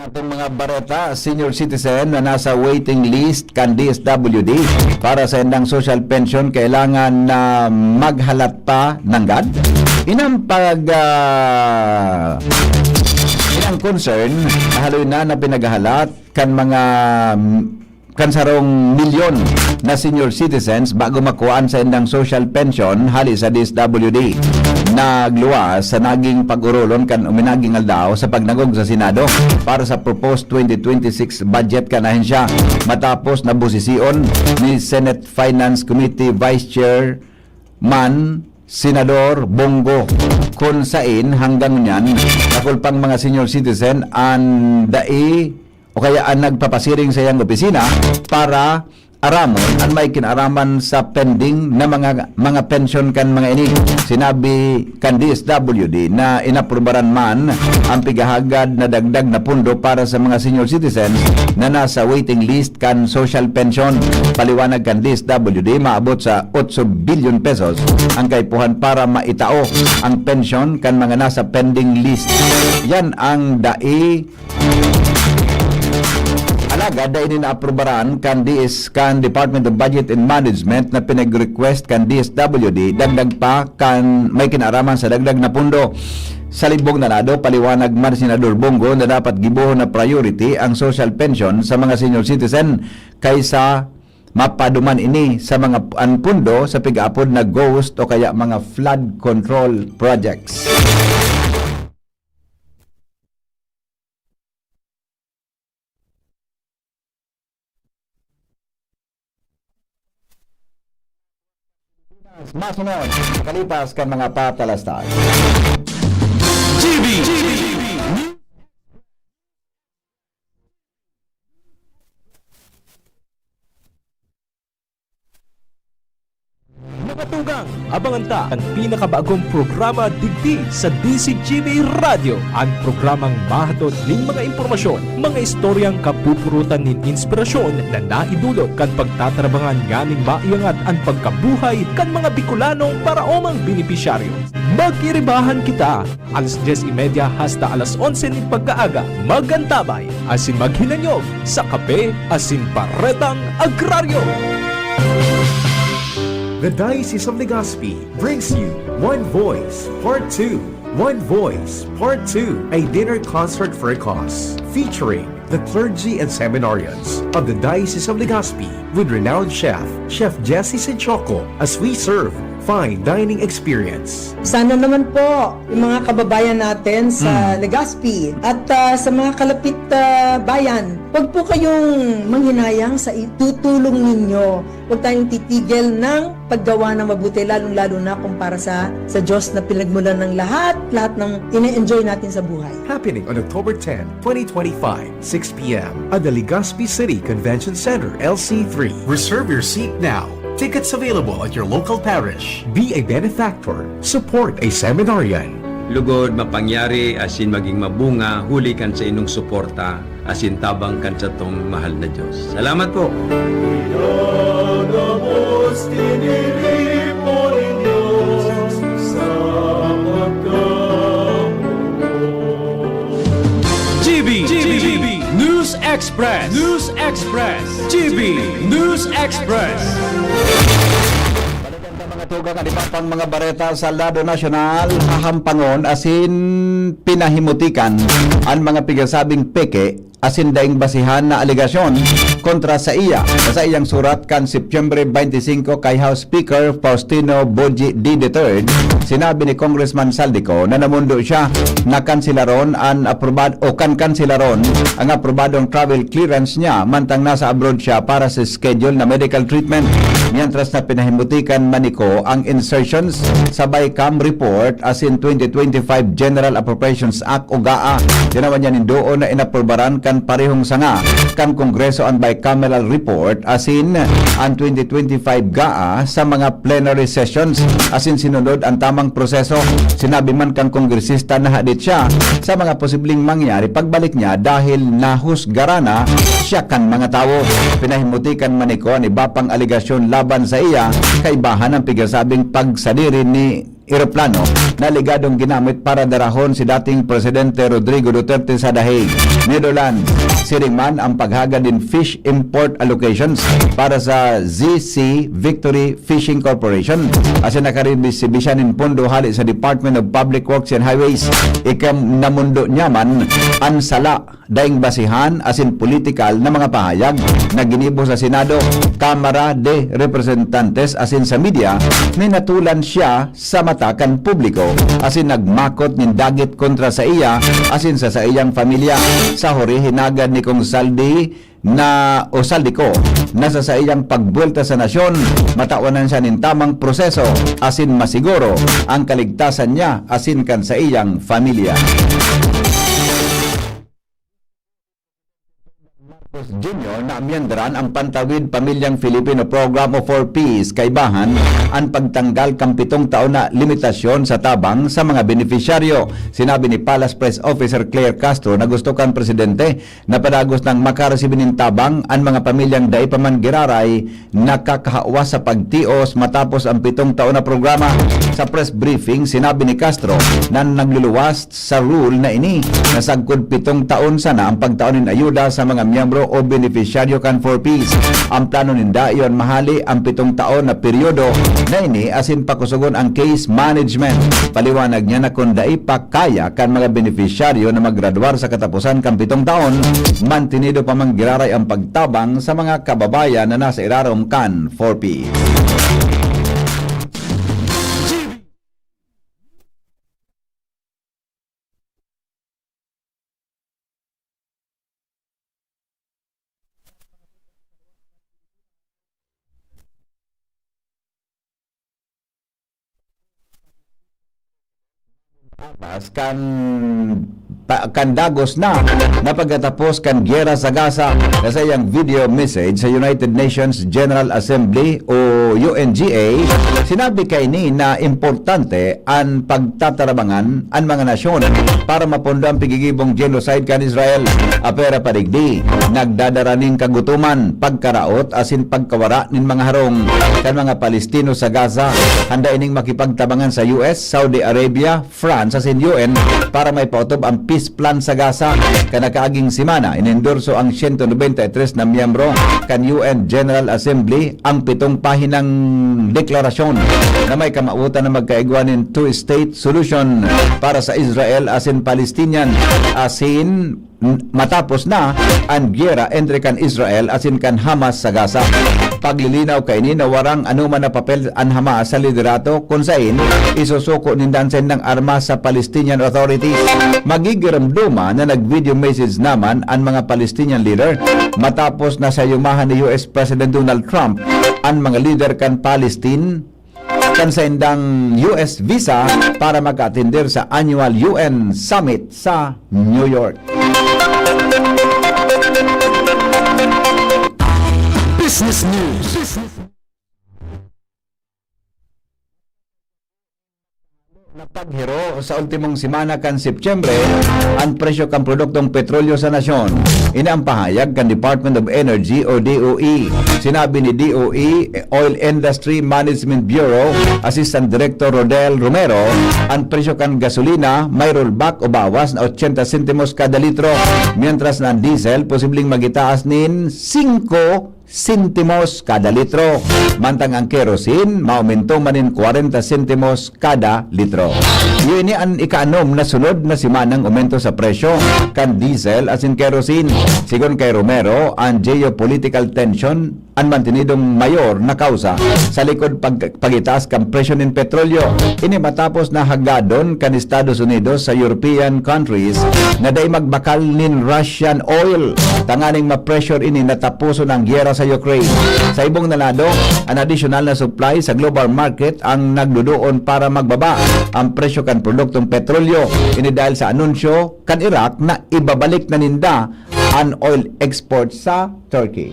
Itong mga bareta, senior citizen na nasa waiting list kan D S W D para sa indang social pension kailangan na maghalat pa nanggad. Inang pag, ah, inang concern, haloy na na pinaghahalat kan mga, mm, kan sarong milyon na senior citizens bago makuhaan sa indang social pension hali sa D S W D. Nagluwas sa naging pag-orolon kan uminaging aldaw sa pagdangog sa Senado para sa proposed twenty twenty-six budget kan ahensya, matapos na busision ni Senate Finance Committee Vice Chairman Senador Bong Go, kun sain hanggang ngunyan, dakul pang mga senior citizen an dai o kaya an nagpapasiring sa iyang opisina para aramon an may kinaraman sa pending na mga, mga pensyon kan mga ini. Sinabi kan D S W D na inaprubaran man ang pighahagad na dagdag na pondo para sa mga senior citizens na nasa waiting list kan social pension. Paliwanag kan D S W D, maabot sa otso bilyon pesos ang kaipuhan para maitao ang pensyon kan mga nasa pending list. Yan ang dai Alagad dai ini naaprubaran kan D S, kan Department of Budget and Management na pinag-request kan D S W D dagdag pa kan may kinaraman sa dagdag na pundo. Sa Libong na lado, paliwanag man ni Senador Bong Go na dapat gibohon na priority ang social pension sa mga senior citizen kaysa mapaduman ini sa mga p-, an pundo sa pig-aapod na ghost o kaya mga flood control projects. Masunod, kalipas kan mga patalastas. G B. Mga tugang, abangan ta an pinakabagong programa digdi sa D Z G B Radyo, an programang mahatod nin mga impormasyon, mga istoryang kapupurutan nin inspirasyon na naidulot kan pagtatarabangan nganing maiangat an pagkabuhay kan mga Bicolanong paraomang benepisyaryo. Magkiribahan kita! Alas dyes y media hasta alas onse nin pagkaaga, mag-antabay asin maghinanyog sa Kape asin Baretang Agraryo. The Diocese of Legazpi brings you One Voice Part two. One Voice Part two, a dinner concert for a cause, featuring the clergy and seminarians of the Diocese of Legazpi with renowned chef, Chef Jesse Sinchoco, as we serve fine dining experience. Sana naman po, yung mga kababayan natin sa Hmm. Legazpi at, ah, sa mga kalapit, ah, bayan, wag po kayong manghinayang sa itutulong ninyo. Huwag tayong titigil ng paggawa ng mabuti, lalong-lalo na kung para sa, sa Diyos na pinagmulan ng lahat, lahat ng ine-enjoy natin sa buhay. Happening on October ten, twenty twenty-five, six p m at the Legazpi City Convention Center, L C three. Reserve your seat now. Tickets available at your local parish. Be a benefactor. Support a seminarian. Lugod, mapangyari, asin maging mabunga, huli kan saindong suporta asin tabang kan satong mahal na Diyos. Salamat po! Pinagabos, tiniripo nin Diyos sa pagkamuot. G B, G B, News Express, News Express, G B News Express. Balikan ta, mga tugang, an iba pang mga bareta sa lado nasyonal, hahampangon asin pinahimutikan an mga pigasabing peke asin daing basihan na alegasyon kontra saiya. Sa saiyang surat kan Setyembre twenty-five kay House Speaker Faustino Boji D the third, sinabi ni Congressman Zaldy Co na namundo siya na kanselaron an aprobad-, o kan kanselaron ang aprobadong travel clearance niya mantang nasa abroad siya para sa schedule na medical treatment. Mientras na pinahimutikan man ni Co ang insertions sa BICAM report asin twenty twenty-five General Appropriations Act o GAA. Tinawan niya nin duon na inaprubaran kan parehong sanga kan Kongreso an bicameral report asin an twenty twenty-five GAA sa mga plenary sessions asin sinunod an tamang proseso. Sinabi man kan kongresista na hadit siya sa mga posibleng mangyari pagbalik niya dahil nahusgaran na siya kan mga tawo. Pinahimutikan man ni Co an iba pang alegasyon laban saiya, kaibahan an pigasabing pagsadiri ni eroplano na alegadong ginamit para darahon si dating Presidente Rodrigo Duterte sa The Hague, Netherlands. Siring man an paghagad nin fish import allocations para sa Z C Victory Fishing Corporation, asin nakaresibi siya nin pondo hale sa Department of Public Works and Highways. Ika, namundo niya man an sala, daing basihan asin politikal na mga pahayag na ginibo sa Senado, Kamara de Representantes asin sa media, minatulan siya sa mata kan publiko asin nagmakot nin dagit kontra saiya asin sa saiyang pamilya. Sa huri, hinagad ni Kong Zaldy na, o Zaldy Co, na sa saiyang pagbuwelta sa nasyon, matawanan siya nin tamang proseso asin masiguro ang kaligtasan niya asin kan saiyang pamilya. Junior na amyendaran ang Pantawid Pamilyang Filipino Program o four Ps, kaibahan an pagtanggal kan pitong taon na limitasyon sa tabang sa mga benepisyaryo. Sinabi ni Palace Press Officer Claire Castro na gusto kan presidente na padagos nang makaresibi nin tabang an mga pamilyang dai pa man giraray nakakahawa sa pagtios matapos ang pitong taon na programa. Sa press briefing, sinabi ni Castro na nagluluwas sa rule na ini na sagkod pitong taon sana ang pagtao nin ayuda sa mga miyembro o benepisyaryo kan four Ps. Ang plano ninda iyon mahali ang pitong taon na peryodo na ini asin pakusogon ang case management. Paliwanag niya na kun dai pa kaya kan mga benepisyaryo na maggraduar sa kataposan kan pitong taon, mantinido pa man giraray ang pagtabang sa mga kababayan na nasa irarom kan four Ps. Apas kan pa, kan dagos na na pagkatapos kan giyera sa Gaza. Sa iyang video message sa United Nations General Assembly o U N G A, sinabi kaini na importante an pagtatarabangan an mga nasyon para mapondo ang pigigibong genocide kan Israel. Apera pa digdi, nagdadara nin kagutoman, pagkaraot asin pagkawara nin mga harong kan mga Palestino sa Gaza. Handa ining makipagtabangan sa U S, Saudi Arabia, France asin U N para maipaotob ang peace plan sa Gaza. Kan nakaaging semana, inendorso ang siyento nobenta y tres na miyembro kan U N General Assembly ang pitong pahinang deklarasyon na may kamawotan na magkaigwa nin two-state solution para sa Israel asin Palestinian asin n-, matapos na an giyera entre kan Israel asin kan Hamas sa Gaza. Paglilinaw kaini na warang anoman na papel an Hamas sa liderato kun saen isusuko ninda an saindang armas sa Palestinian Authority. Magigiromdoma na nag-video message naman an mga Palestinian leader matapos na sayumahan ni U S President Donald Trump an mga lider kan Palestine kan saindang U S visa para mag-atender sa annual U N Summit sa New York. Business News. Na paghiro sa ultimong semana kan Setyembre an presyo kan produktong petrolyo sa nasyon. Ini ang pahayag kan Department of Energy o D O E. Sinabi ni D O E Oil Industry Management Bureau Assistant Director Rodel Romero, an presyo kan gasolina may rollback o bawas na ochenta sentimos kada litro, mientras na an diesel posibleng magitaas nin singko sentimos kada litro, mantang ang kerosene maomento man nin kwarenta sentimos kada litro. Iyo ini an ikaanom na sunod na semanang omento sa presyo kan diesel asin kerosene. Sigon kay Romero, an geopolitical tension an mantinidong mayor na kausa sa likod pag-, pag-itaas kan presyo nin petrolyo. Ini matapos na hagadon kan Estados Unidos sa European countries na dai magbakal nin Russian oil tanganing ma-pressure ini na taposon ang giyera sa Ukraine. Sa ibong na lado, an adisyonal na supply sa global market ang nagduduon para magbaba ang presyo kan produktong petrolyo. Ini dahil sa anunsyo kan Iraq na ibabalik na ninda an oil export sa Turkey.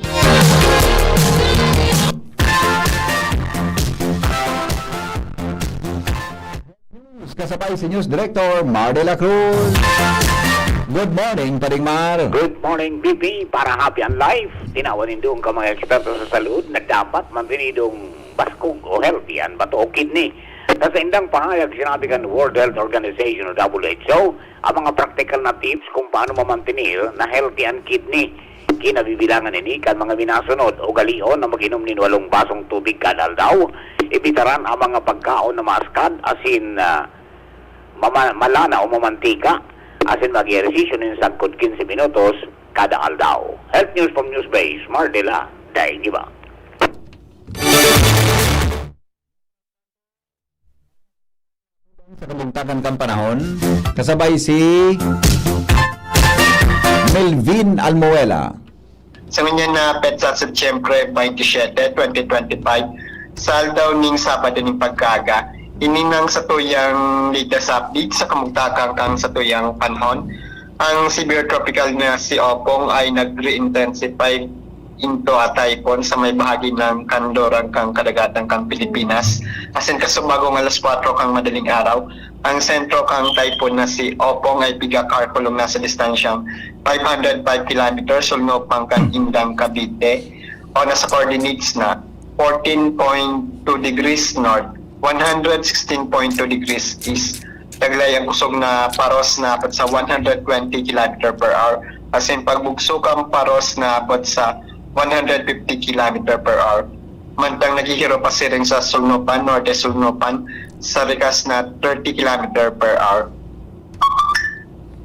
Kasabay si News Director Mar de la Cruz. Good morning, Paring Mar. Good morning, B P. Para happy an life, tinawan nindong ka mga eksperto sa salud na dapat mantinidong baskog o healthy an bato o kidney. Sa saindang pahayag, sinabi kan World Health Organization o W H O, ang mga praktikal na tips kung paano mamantener na healthy an kidney. Kinabibilangan ini kan mga minasunod: ugalion na mag-inom nin walong basong tubig kada aldaw, ibitaran ang mga pagkaon na maaskad asin, ah, mama-, malana o mamantika, asin mag-ehersisyo nin sagkod quince minutos kada aldaw. Health News from Newsbase, Mardela, Daing Iba. Sa kabugtakan kan panahon, kasabay si Melvin Almuela. Sa ngunyan na petsa, Setyembre twenty-seven, twenty twenty-five, sa aldaw ning Sabado ning pagkaaga, ini nang satuyang latest update sa kamugtakan kan satuyang panahon. Ang severe tropical na si Opong ay nag-re-intensify into a typhoon sa may bahagi ng kanluran kan kadagatan kan Pilipinas. Asin kasubagong alas kwatro kan madaling araw, ang sentro kan typhoon na si Opong ay piga-karkulong nasa distansyang five hundred five kilometers sulnopang kan Indang, Cavite, o nasa coordinates na fourteen point two degrees north, one hundred sixteen point two degrees east. Taglay ang kusog na paros na abot sa one hundred twenty kilometer per hour, asin pagbugso kan paros na abot sa one hundred fifty kilometer per hour. Mantang naghihiro pasiring sa sulnopan, norte-sulnopan, sa rikas na thirty kilometer per hour.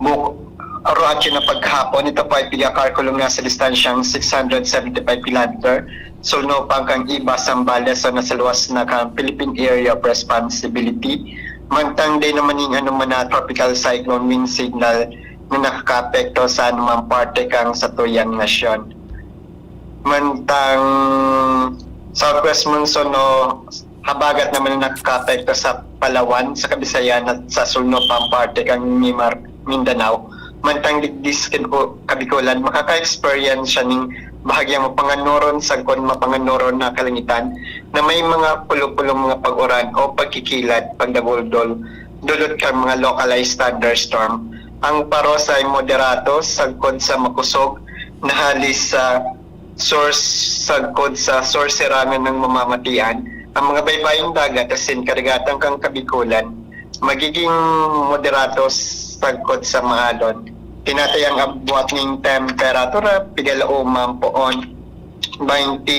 Buk-, aro atyo na pagkahapon, ito po ay piga-karkulong nasa distansyang six hundred seventy-five kilometer, sulnopang kan Ibas, Zambales, o nasa luwas na kan Philippine Area of Responsibility. Mantang dai naman nin anoman na tropical cyclone wind signal na nakakaapekto sa anumang parte kan satuyang nasyon. Mantang southwest monsoon o habagat naman na nakakaapekto sa Palawan, sa Kabisayan at sa sulnopang parte kan Mimar-, Mindanao. Mantang digdi sa Kin-, Kabikolan, makaka-experience siya ning bahagyang mapanganoron sagkod mapanganoron na kalangitan na may mga pulo-pulong mga pag-uran o pagkikilad, pagdaguldol, dulot kan mga localized thunderstorm. Ang paros ay moderato sagkod sa makusog na hali sa sur sagkod sa sursirangan ng mamamatian. Ang mga baybayong dagat asin karagatan kan Kabikolan magiging moderato sagkod sa maalon. Tinatayang abwat ning temperatura, pigalaoman poon, baynte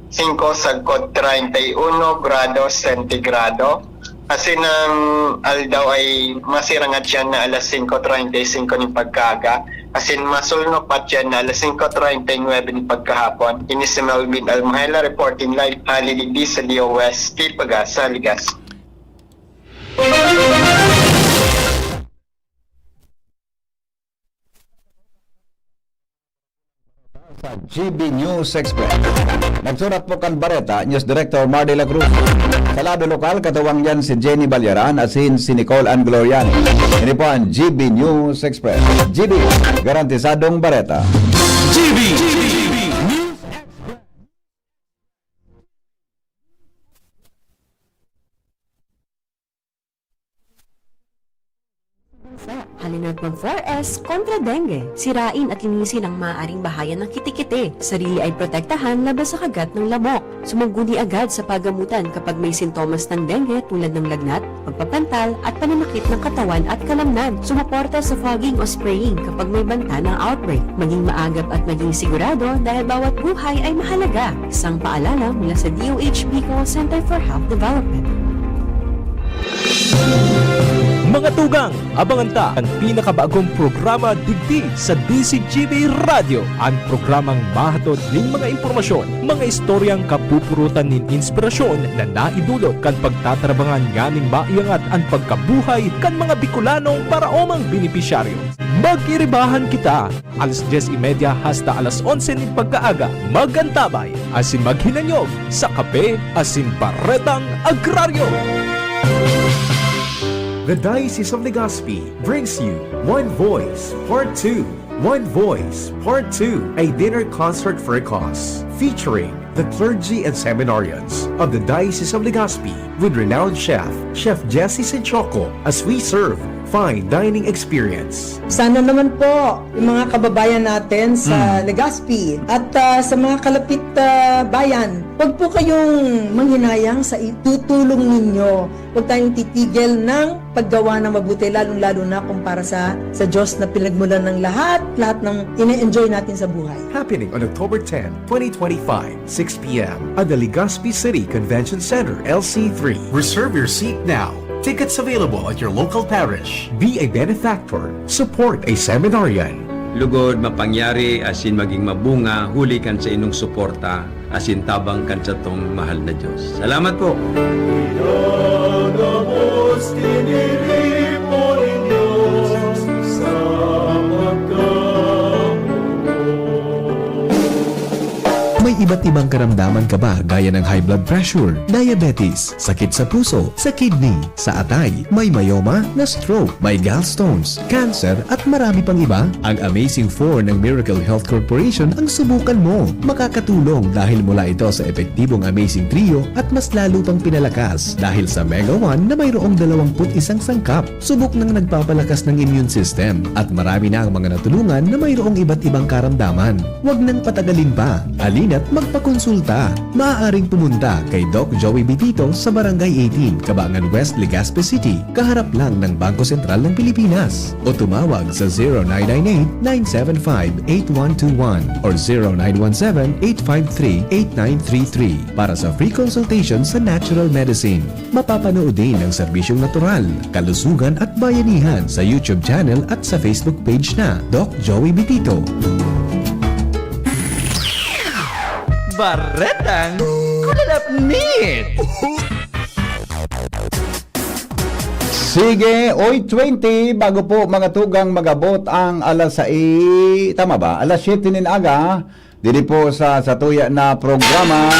singko sagkod treinta y uno grado sentigrado. Asin ang aldaw ay masirangat siya na alas singko treinta y singko nin pagkaaga, asin masulnop pa siya na alas singko treinta y nuebe nin pagkahapon. Ini si Melvin Almahela reporting live hali digdi sa D O S, Tipaga, sa Ligas. Sa G B News Express. Nagsurat po kan bareta, News Director Mar de la Cruz. Sa lado lokal, katuwang yan si Jenny Balyaran asin si Nicole Angloriani. Ini po an G B News Express. G B, garantisadong bareta. G B News Express. Sa halina't mag four S kontra dengue. Sirain at linisin ang maaaring bahayan ng kitikite. Sarili ay protektahan laban sa kagat ng lamok. Sumaguni agad sa pagamutan kapag may sintomas ng dengue tulad ng lagnat, pagpapantal, at pananakit ng katawan at kalamnan. Sumuporta sa fogging o spraying kapag may banta ng outbreak. Maging maagap at maging sigurado dahil bawat buhay ay mahalaga. Isang paalala mula sa D O H Bicol Center for Health Development. Mga tugang, abangan ta an pinakabagong programa digdi sa D Z G B Radyo, an programang mahatod nin mga impormasyon, mga istoryang kapupurutan nin inspirasyon na naidulot kan pagtatrabangan nganing maiangat an pagkabuhay kan mga Bicolanong paraomang benepisyaryo. Mag-iribahan kita! Alas dyes y media hasta alas onse nin pagkaaga, mag-antabay asin maghinanyog sa Kape asin Baretang Agraryo. The Diocese of Legazpi brings you One Voice Part two. One Voice Part two, a dinner concert for a cause, featuring the clergy and seminarians of the Diocese of Legazpi with renowned chef, Chef Jesse Sinchoco, as we serve fine dining experience. Sana naman po, yung mga kababayan natin sa Mm. Legazpi at, ah, sa mga kalapit, ah, bayan, wag po kayong manghinayang sa itutulong ninyo. Wag tayong titigil ng paggawa ng mabuti, lalong-lalo na kung para sa, sa Diyos na pinagmulan ng lahat, lahat ng ine-enjoy natin sa buhay. Happening on October ten, twenty twenty-five, six p m at the Legazpi City Convention Center, L C three. Reserve your seat now. Tickets available at your local parish. Be a benefactor. Support a seminarian. Lugod, mapangyari, asin maging mabunga, huli kan sa inong suporta, asin tabang kan satong mahal na Diyos. Salamat po! Pinagabos, tiniripo nin Diyos sa pagkamugot. May Iba't ibang karamdaman ka ba, gaya ng high blood pressure, diabetes, sakit sa puso, sa kidney, sa atay, may myoma, na stroke, may gallstones, cancer, at marami pang iba? Ang Amazing Four ng Miracle Health Corporation ang subukan mo. Makakatulong dahil mula ito sa epektibong Amazing Trio at mas lalo pang pinalakas dahil sa Mega One na mayroong dalawang put isang sangkap. Subok nang nagpapalakas ng immune system at marami na ang mga natulungan na mayroong iba't ibang karamdaman. Huwag nang patagalin pa. Halina't magpakonsulta. Maaaring pumunta kay Doc Joey Bitito sa Barangay eighteen, Cabangan West, Legazpi City, kaharap lang ng Bangko Sentral ng Pilipinas. O tumawag sa zero nine nine eight, nine seven five, eight one two one or zero nine one seven, eight five three, eight nine three three para sa free consultation sa natural medicine. Mapapanood din ang serbisyong natural, kalusugan at bayanihan sa YouTube channel at sa Facebook page na Doc Joey Bitito. Baretang Kulalapnit! Sige, oy twenty, bago po mga tugang mag-abot ang alas sais, tama ba? Alas siyete nin aga, diri po sa satuya na programa.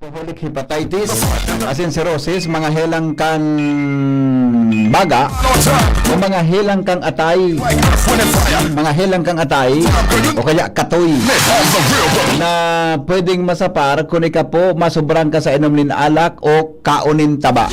Alcoholic hepatitis, asin cirrhosis, mga helang kan baga, o mga helang kang atay, mga helang kang atay, o kaya katoy, na pwedeng masapar kun ika po masobran ka sa inom nin alak o kaon nin taba.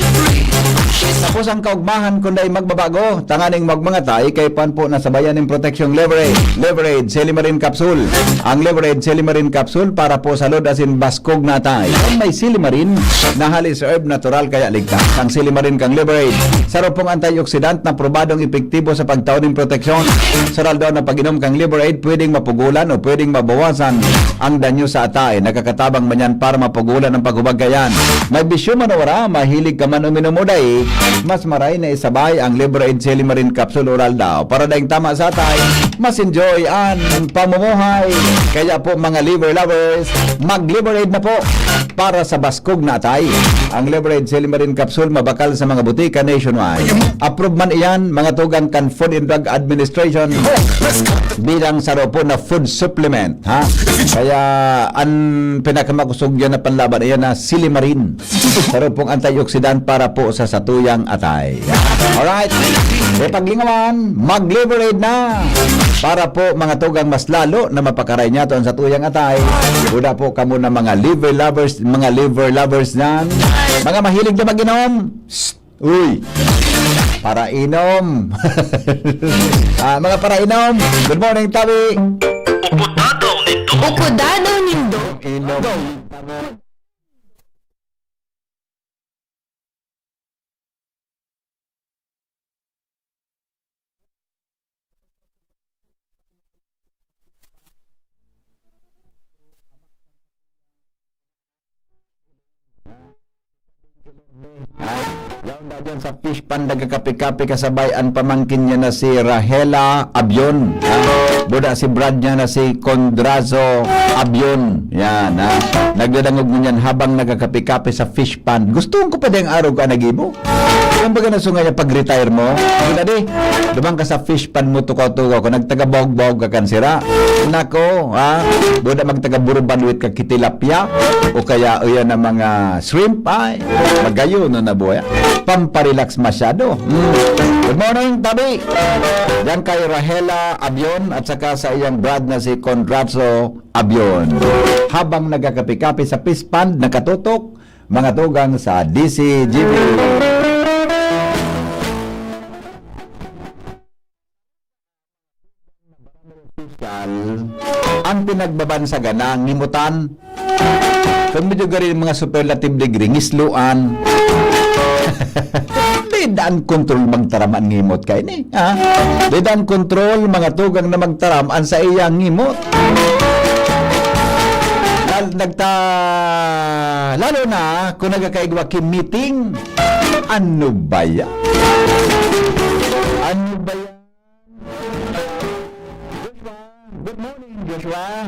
Tapos ang kaugmahan, kun dai magbabago, tanganing magmangatay, kaipuhan po na sabayan nin proteksyong Liver Aid, Liver Aid Silimarin Capsule. Ang Liver Aid Silimarin Capsule para po sa load asin baskog na atay. Kun may silimarin na halis herb natural kaya ligtas. Ang silimarin kang Liver Aid, saro pong antioxidant na probadong epektibo sa pagtao nin proteksyon. Sa raldaw na pag-inom kang Liver Aid, pwedeng mapugulan o pwedeng mabawasan ang danyo sa atay. Nakakatabang man yan para mapugulan ang paghubag kaiyan. May bisyo man o wala, mahilig ka man uminom o dai, mas maray na isabay ang Liver Aid Silimarin Capsule Oral Daw para daing tama sa atay, mas enjoy ang pamumuhay. Kaya po, mga liver lovers, mag-Liver Aid na po para sa baskog na atay. Ang Liver Aid Silimarin Capsule mabakal sa mga butika nationwide. Approve man iyan, mga tugang kan Food and Drug Administration, bilang saro po na food supplement, ha? Kaya an pinakamakosog yan na panlaban, iyan na silimarin. Saro pong antioxidant para po sa satuyang atay. Alright. E paglingawan, mag-Liver Aid na para po mga tugang mas lalo na mapakaray niya to ang satuyang atay. Buda po kamo na mga liver lovers, mga liver lovers niyan. Mga mahilig na mag-inom. Psst! Uy! Parainom! Ah, mga parainom, good morning, tabi! Upod dadaw nindo. Upod dadaw nindo. Inom. Ha? Yaon daw dyan sa fish pond, nagkakape-kape kasabay an pamangkin niya na si Rahela Abion. Ha? Buda si brad niya na si Condrazo Abion. Yan, ha? Nagdadangog ngunyan habang nagkakape-kape sa fish pond. Gusto ko pa ding araw ka nagibo. Yan baga na sungay na pag-retire mo? Buda di, dumang ka sa fish pond mo, tukaw-tukaw ka, nagtagabawag-bawag ka kan sira. Nako, ha? Buda magtaga-burbanwit ka, kitilapia, o kaya, o yan ang mga shrimp, ay, magayo na nabuhay. Pamparelax masyado. Hmm. Good morning, tabi. Yan kay Rahela Abion at saka sa iyang brad na si Condrazo Abion. Habang nagkakape-kape sa fish pond, nakatutok, mga tugang sa D C G B. Sosyal, ang pinagbabansagan na ngimutan. Kung medyo gari yung mga superlative degree, ngisluan. Di daan kontrol magtaram an ngimot kaini, ha? Di daan kontrol, mga tugang na magtaram an sa iyang ngimot. Lal-, nagta-, lalo na kung nagkakaigwa ki meeting. Ano ba yan? Ano ba yan? Diba?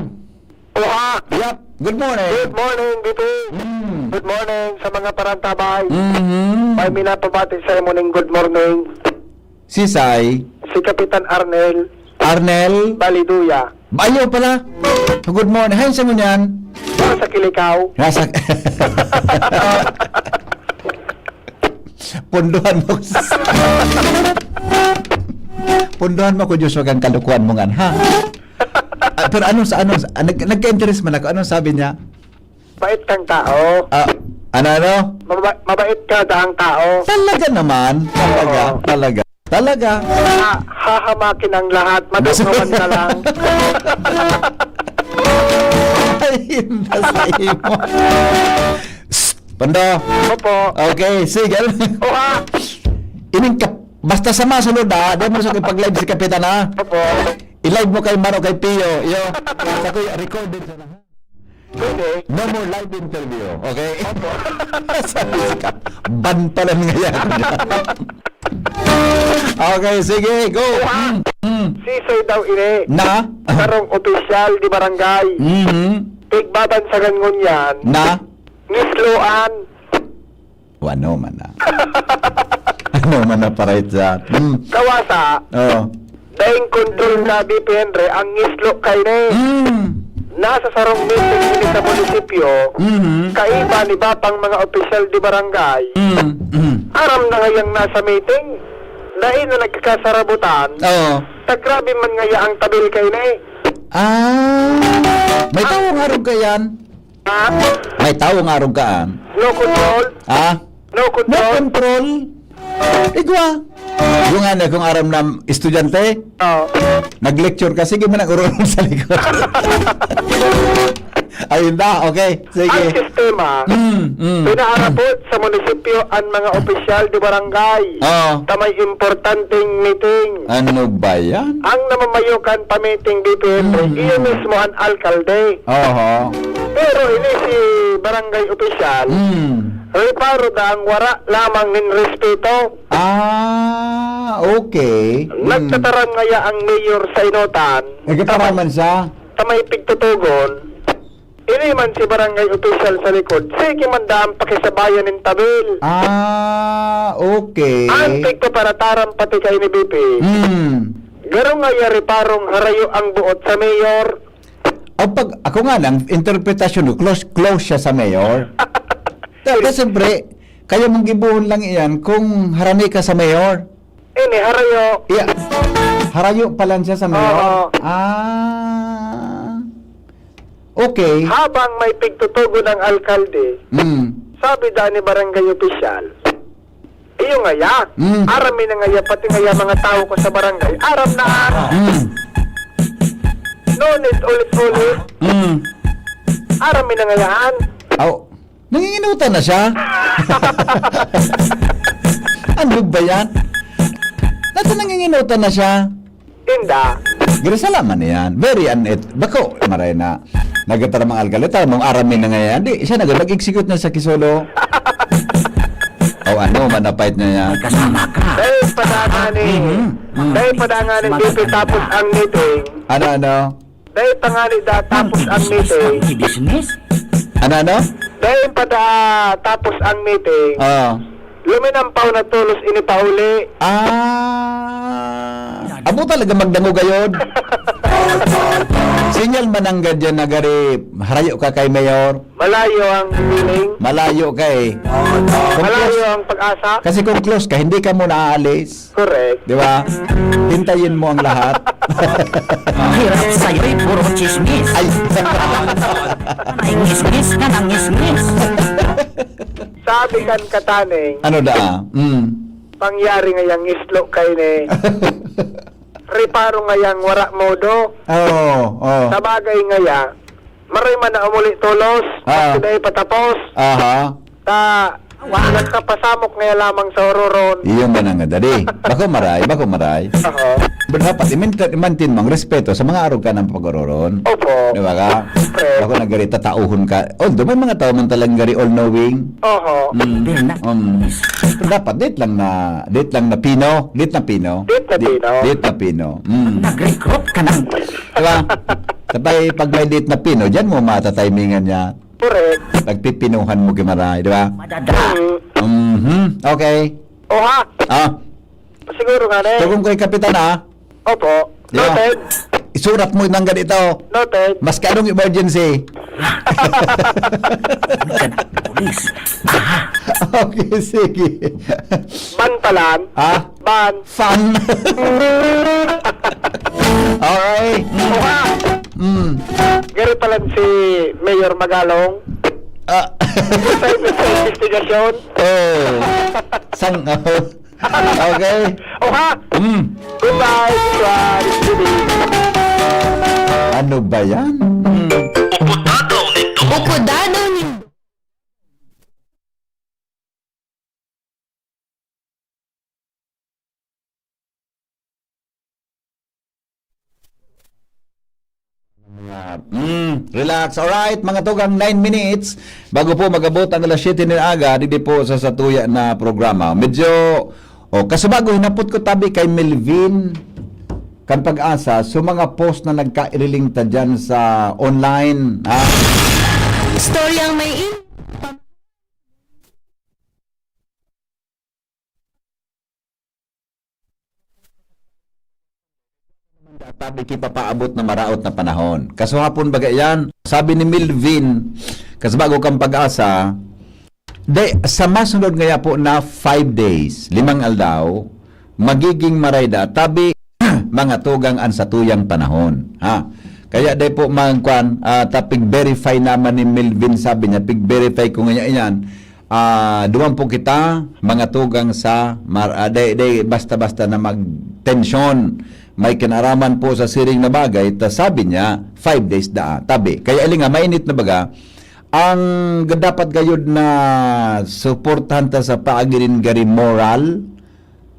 Oha! Yep. Good morning. Good morning, B P. Mm. Good morning sa mga parantabay. Mhm. May minapabati sa imo ning good morning. Sisay? Si Kapitan Arnel. Arnel? Baliduya. Bayo pala. Good morning. Hain sa ngunyan? Sa Kilikaw. Nasa... Punduhan mo. Punduhan mo ko, Diyos, wag ang kalukuhan mo ngan, ha? Ah, pero anong sa, anong sa, ah, nag-, nagka-interest man ako. Anong sabi niya? Bait kang tao. Ah, ano, ano? Maba-, mabait ka daang tao. Talaga naman. Talaga, Oo. talaga. Talaga. Ha-, hahamakin ang lahat. Madugnawan ka lang. Ay, nasa imo. Psst, Pando. Opo. Okay, sige. Oha. Ining kap-, basta sa masunod, ha? Di mo sa ipag-live si Kapitan, ha? Opo. I-live mo kay Mano, kay Pio. Yo. Sa kuya, recorded sa lahat. Pwede. No more live interview, okay? Opo. Sabi ka, ban pala ngayon. Okay, sige, go. Oha. Mm, mm. Sisay daw ini. Na? Sarong opisyal di barangay. Mhm. Tigbabansagan ngunyan. Na? Ngisloan. O, ano man na? Ano man na, parait sa... Hmm. Kawasa, Oo. daing kontrol na, B P Henry, ang ngislo kaini. Hmm. Nasa sarong meeting ini sa munisipyo, Mhm. kaiba ni iba pang mga opisyal di barangay. Hmm. Hmm. Aram na ngayang nasa meeting, dai na nagkakasarabutan. Oo. Ta grabe man ngaya ang tabil kaini. Ah, may tawo nga arog kaiyan. Ha? May tawo nga arog kaan. No control? Ha? No No control? control? Igwa. Yung ano, kung aram na estudyante, Oo. nag-lecture ka, sige man ang urong sa likod. Ayun na, okay. Sige. Ang sistema, Mm, mm. pinaarapod sa munisipyo ang mga opisyal de barangay Oo. ta may importanteng meeting. Ano ba yan? Ang namamayo kan pamiting, B P M, Mm. iyo mismo an alkalde. Oho. Pero ini si barangay opisyal, Mm. reparo da ang wara lamang nin respeto. Ah, okay. Mm. Nagtataram ngaya ang mayor sa enotan. Nagtataram man siya? Sa may pigtutugon. Ini man si barangay opisyal sa likod, sige man daang pakisabayan nin tabil. Ah, okay. Ang pigpaparataram pati kaini, B P. Hmm. Garo ngaya reparong harayo ang buot sa mayor. O, pag, ako nga, ang interpretasyon ko, close, close siya sa mayor. Dahil, siyempre, kaya mong gibohon lang iyan kung harani ka sa mayor. Ini, harayo. Iya, harayo pa lang siya sa mayor? Oo. Ah. Okay. Habang may pigtutugon ang alkalde, Mm. sabi da ni barangay opisyal, "Iyo ngaya, Mm. aram mi na ngaya, pati ngaya mga tawo ko sa barangay, aram na an." Mm. No need ulit-ulit. Mm. Aram mi na ngayaan. Aw, nanginginutan na siya? Ano ba yan? Nasa nanginginutan na siya? Tinda. Grisala man yan. Very unit. Bako, maray na. Nagkataram ang alkalde, taram mong aram mi na ngayon. Di, siya nag-, nag-execute na sa Kisolo. O ano, manapait na yan. Kasama ka. Dahil padangan ni, Mhm. Mhm. dahil padangan ni Mag- B P tapos ang meeting. Ano, ano? Dahil tangali da tapos ang meeting. Dismiss? Ano, ano? Dahil pada tapos ang meeting, Oo. luminampaw na tolos ini pauli. Ah. Abo talaga magdangog gayod. Sinyal mananggad yan na gari, harayo ka kay Mayor. Malayo ang feeling. Malayo ka eh. Kung Malayo close, ang pag-asa. Kasi kung close ka, hindi ka muna aalis. Correct. Di ba? Hintayin mo ang lahat. Hirap sa'yo'y puro chismis. Ay. Ay, ngismis ka ng ngismis. Sabi kan Kataning, Ano da? Mm. pangyari ngayang islo kaini. Reparo ngayang wara modo. Oo, oo. Sa bagay ngaya, maray man na umuli tolos, Ah. pati dai patapos. Aha. Ta, Nagkapasamok ngaya lamang sa ororon. Iyo man ang dali. Bako maray, bako maray. Aha. Pero dapat i-maintain, i-maintain mo ang respeto sa mga arog ka ng pag-ororon. Opo. Di ba ka? Siyempre. Bako nagari tatauhon ka. Although may mga tao man talagang gari all-knowing. Oho. Mm. Um, dapat date lang na, date lang na pino, date na pino. Date na Di-, pino. Date na pino. Mm. Nag-recruit ka na. Di ba? Sabay, pag may date na pino, diyan mo matatimingan niya. Correct. Pagpipinuhan mo, Gimaray, di ba? Madada. Mm. Mhm. Okay. Oha. Ah. Siguro nga na eh. Tugon ko yung kapitan, ah. Opo. Di ba? Noted. Isurat mo nang ganito. Noted. Maski anong emergency. Police. Okay, sige. Ban palan. Ah? Ban. Fun. Okay. Mm. Oha. Mm. Gari palan si Mayor Magalong. Ah. Sa investigasyon. Oh. Sang, okay. Oha! Mm. Goodbye, goodbye, goodbye. Ano ba yan? Mm. Upod dadaw nindo. Upod dadaw nindo. Mga, mm, relax. Alright, mga tugang, nine minutes bago po mag-abot ang alas siyete nin aga, didi po sa satuya na programa. Medyo, oh, kasubago, hinapot ko tabi kay Melvin kan Pag-asa, so mga post na nagkairiling ta dyan sa online, ha? Istoryang may in- Tabi ki papaabot na maraot na panahon. Kasuhapon baga iyan, sabi ni Melvin, kas bago kang Pag-asa, de, sa masunod ngaya po na five days, limang aldaw, magiging marayda, tabi, mga tugang an satuyang panahon. Ha? Kaya de po, mga kwan, ah, ta pig-verify naman ni Melvin, sabi niya, pig-verify ko ngaya iyan, ah, duman po kita, mga tugang sa mar-, ah, dai, dai basta-basta na magtensyon. May kinaraman po sa siring na bagay, ta sabi niya, five days daa, tabi. Kaya ili nga, mainit na baga, ang dapat gayud na suportahan ta sa paagi nin gari moral,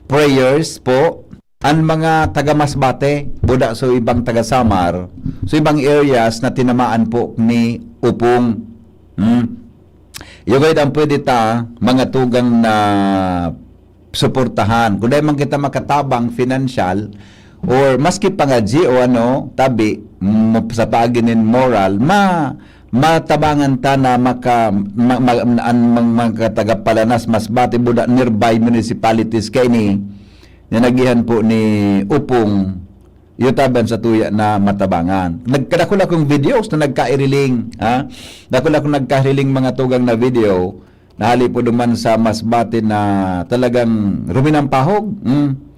prayers po, an mga taga Masbate, buda so ibang taga Samar, so ibang areas na tinamaan po ni Upong. Hmm. Iyo gayud ang pwede ta, mga tugang na suportahan. Kung dai man kita makatabang financial, or maski pangadyi o ano, tabi, mo-, sa paagi nin moral, ma-, matabangan ta na maka-, ma-, ma-, an, mga, mga taga Palanas, Masbate, buda nearby municipalities kaini, na nagihan po ni Upong, iyo tabi an satuya na matabangan. Nagkadakula kong videos na nagkairiling, ha? Dakula kong nagkairiling mga tugang na video, na hali po duman sa Masbate na talagang ruminampahog. Hmm.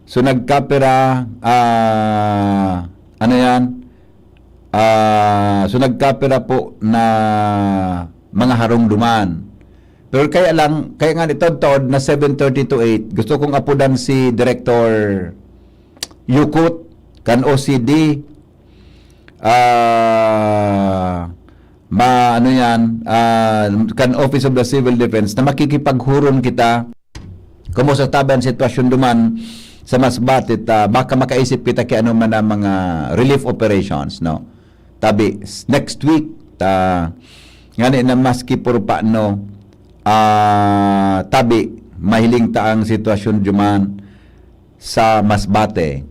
So, nagkapira, ah, ano yan? Ah, so, nagkapira po na mga harong duman. Pero kaya lang, kaya nga nitodtod na seven thirty to eight, gusto kong apudan si Director Yukut kan O C D, ah, ma-, ano yan, ah, kan Office of the Civil Defense na makikipaghuron kita kumusta tabi an sitwasyon duman sa Masbate, ta baka makaisip kita ki ano man ang mga relief operations, no? Tabi, s-, next week, ta, ngani na maski puro pa, no, ah, tabi, mahiling ta ang sitwasyon duman sa Masbate.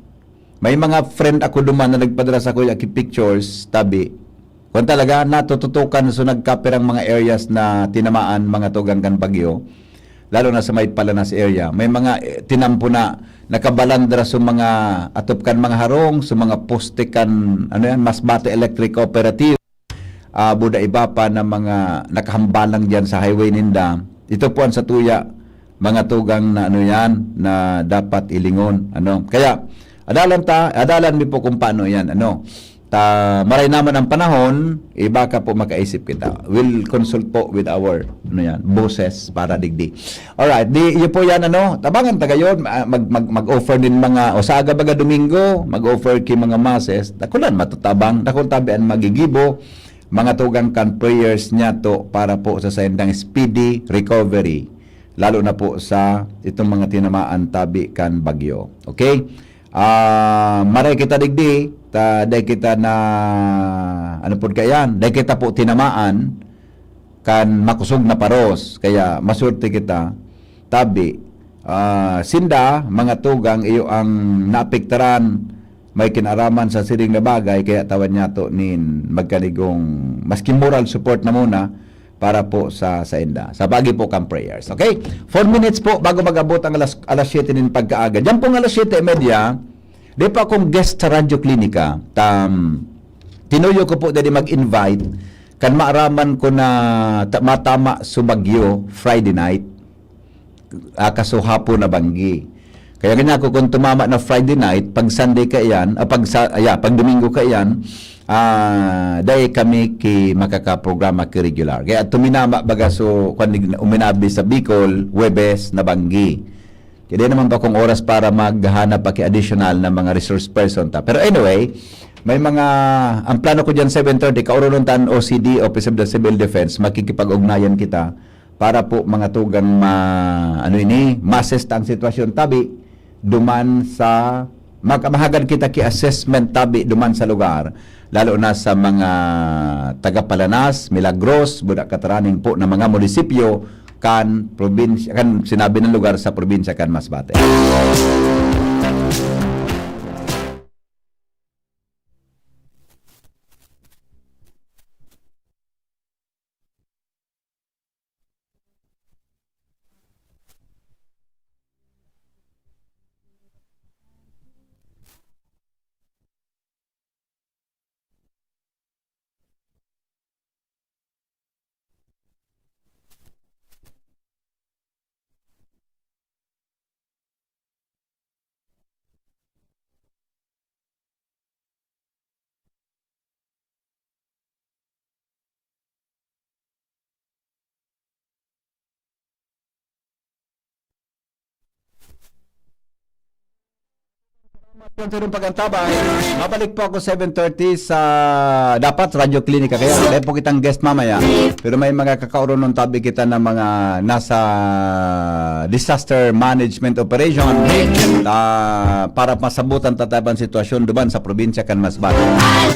May mga friend ako duman na nagpadara sakuya ki pictures, tabi. Kung talaga, natututukan so nagkapirang mga areas na tinamaan, mga tugang kan bagyo, lalo na sa may Palanas area. May mga, eh, tinampo na nakabalandra sa mga atop kan mga harong, sa mga poste kan, ano yan, Masbate Electric Cooperative. Ah, buda iba pa na mga nakahambalang diyan sa highway ninda. Ito po ang satuya, mga tugang na ano yan, na dapat ilingon. Ano? Kaya, adalan ta, adalan mi po kung paano yan. Ano? Ta, maray naman ang panahon, iba ka po makaisip kita. We'll consult po with our, ano yan, boses para digdi. Alright, di, iyo po yan, ano, tabangan ta gayon, ah, mag, mag, mag-offer nin mga, o sa aga baga Domingo, mag-offer ki mga masses, dakulan matatabang, dakul tabi an magigibo, mga tugang kan prayers niyato para po sa saindang speedy recovery, lalo na po sa itong mga tinamaan tabi kan bagyo. Okay? Ah, maray kita digdi, ta dai kita na, ano pod kaiyan, dai kita po tinamaan kan makosog na paros. Kaya maswerte kita, tabi, ah, sinda, mga tugang, iyo ang naapektaran, may kinaaraman sa siring na bagay, kaya tawan niyato nin magkanigong, maski moral support na muna para po sa sainda. Sa pagi po kang prayers. Okay? Four minutes po bago mag-abot ang alas, alas siyete nin pagkaaga. Diyan pong alas siyete y media, di pa akong guest sa Radyo Klinika. Tam, tinuyo ko po dali mag-invite kan maaraman ko na ta-, matama sa bagyo Friday night, ah, kaso hapon na banggi. Kaya ganyan ako, kung tumama na Friday night, pag Sunday kaiyan, ah, pag sa, ah, yeah, pag Domingo kaiyan, ah, dai kami ki makakaprograma ki regular. Kaya tuminama baga so, kwan, uminabi sa Bicol, Huwebes na banggi. Kaya di naman pa kung oras para maghanap pa ki additional na mga resource person ta. Pero anyway, may mga, ang plano ko dyan, seven thirty, kaurunon tan O C D, Office of the Civil Defense, makikipag-ugnayan kita para po mga tugang ma-, ano ini, ma-assess ta ang sitwasyon tabi duman sa, mag-, mahagad kita ki assessment tabi duman sa lugar, lalo na sa mga taga Palanas, Milagros, Buda Kataraning po na mga munisipyo kan probinsya, kan sinabi ng lugar sa probinsya kan Masbate. Salamat sa inyong pag-antabay. Mabalik po ako seven thirty sa dapat Radyo Klinika. Kaya meron po kitang guest mamaya. Pero may mga kakaoronon tabi kita ng mga nasa disaster management operation, ah, para masabutan tataban sitwasyon duman sa probinsya kan Masbate.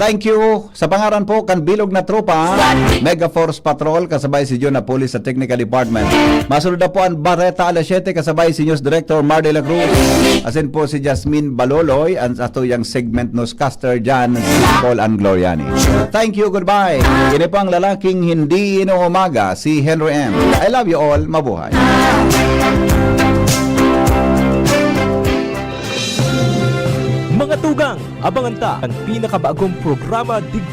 Thank you. Sa pangaran po kan bilog na tropa, Mega Force Patrol, kasabay si Jun na Police sa Technical Department. Masunod na po ang Bareta alas siyete, kasabay si News Director Mar de la Cruz. Asin po si Jasmine Baloloy, ang satuyang segment newscaster dyan, si Paul Angloriani. Thank you, goodbye. Ini po ang lalaking hindi inuumaga, si Henry M. I love you all. Mabuhay. Mga tugang, abangan ta ang pinakabagong programa dig-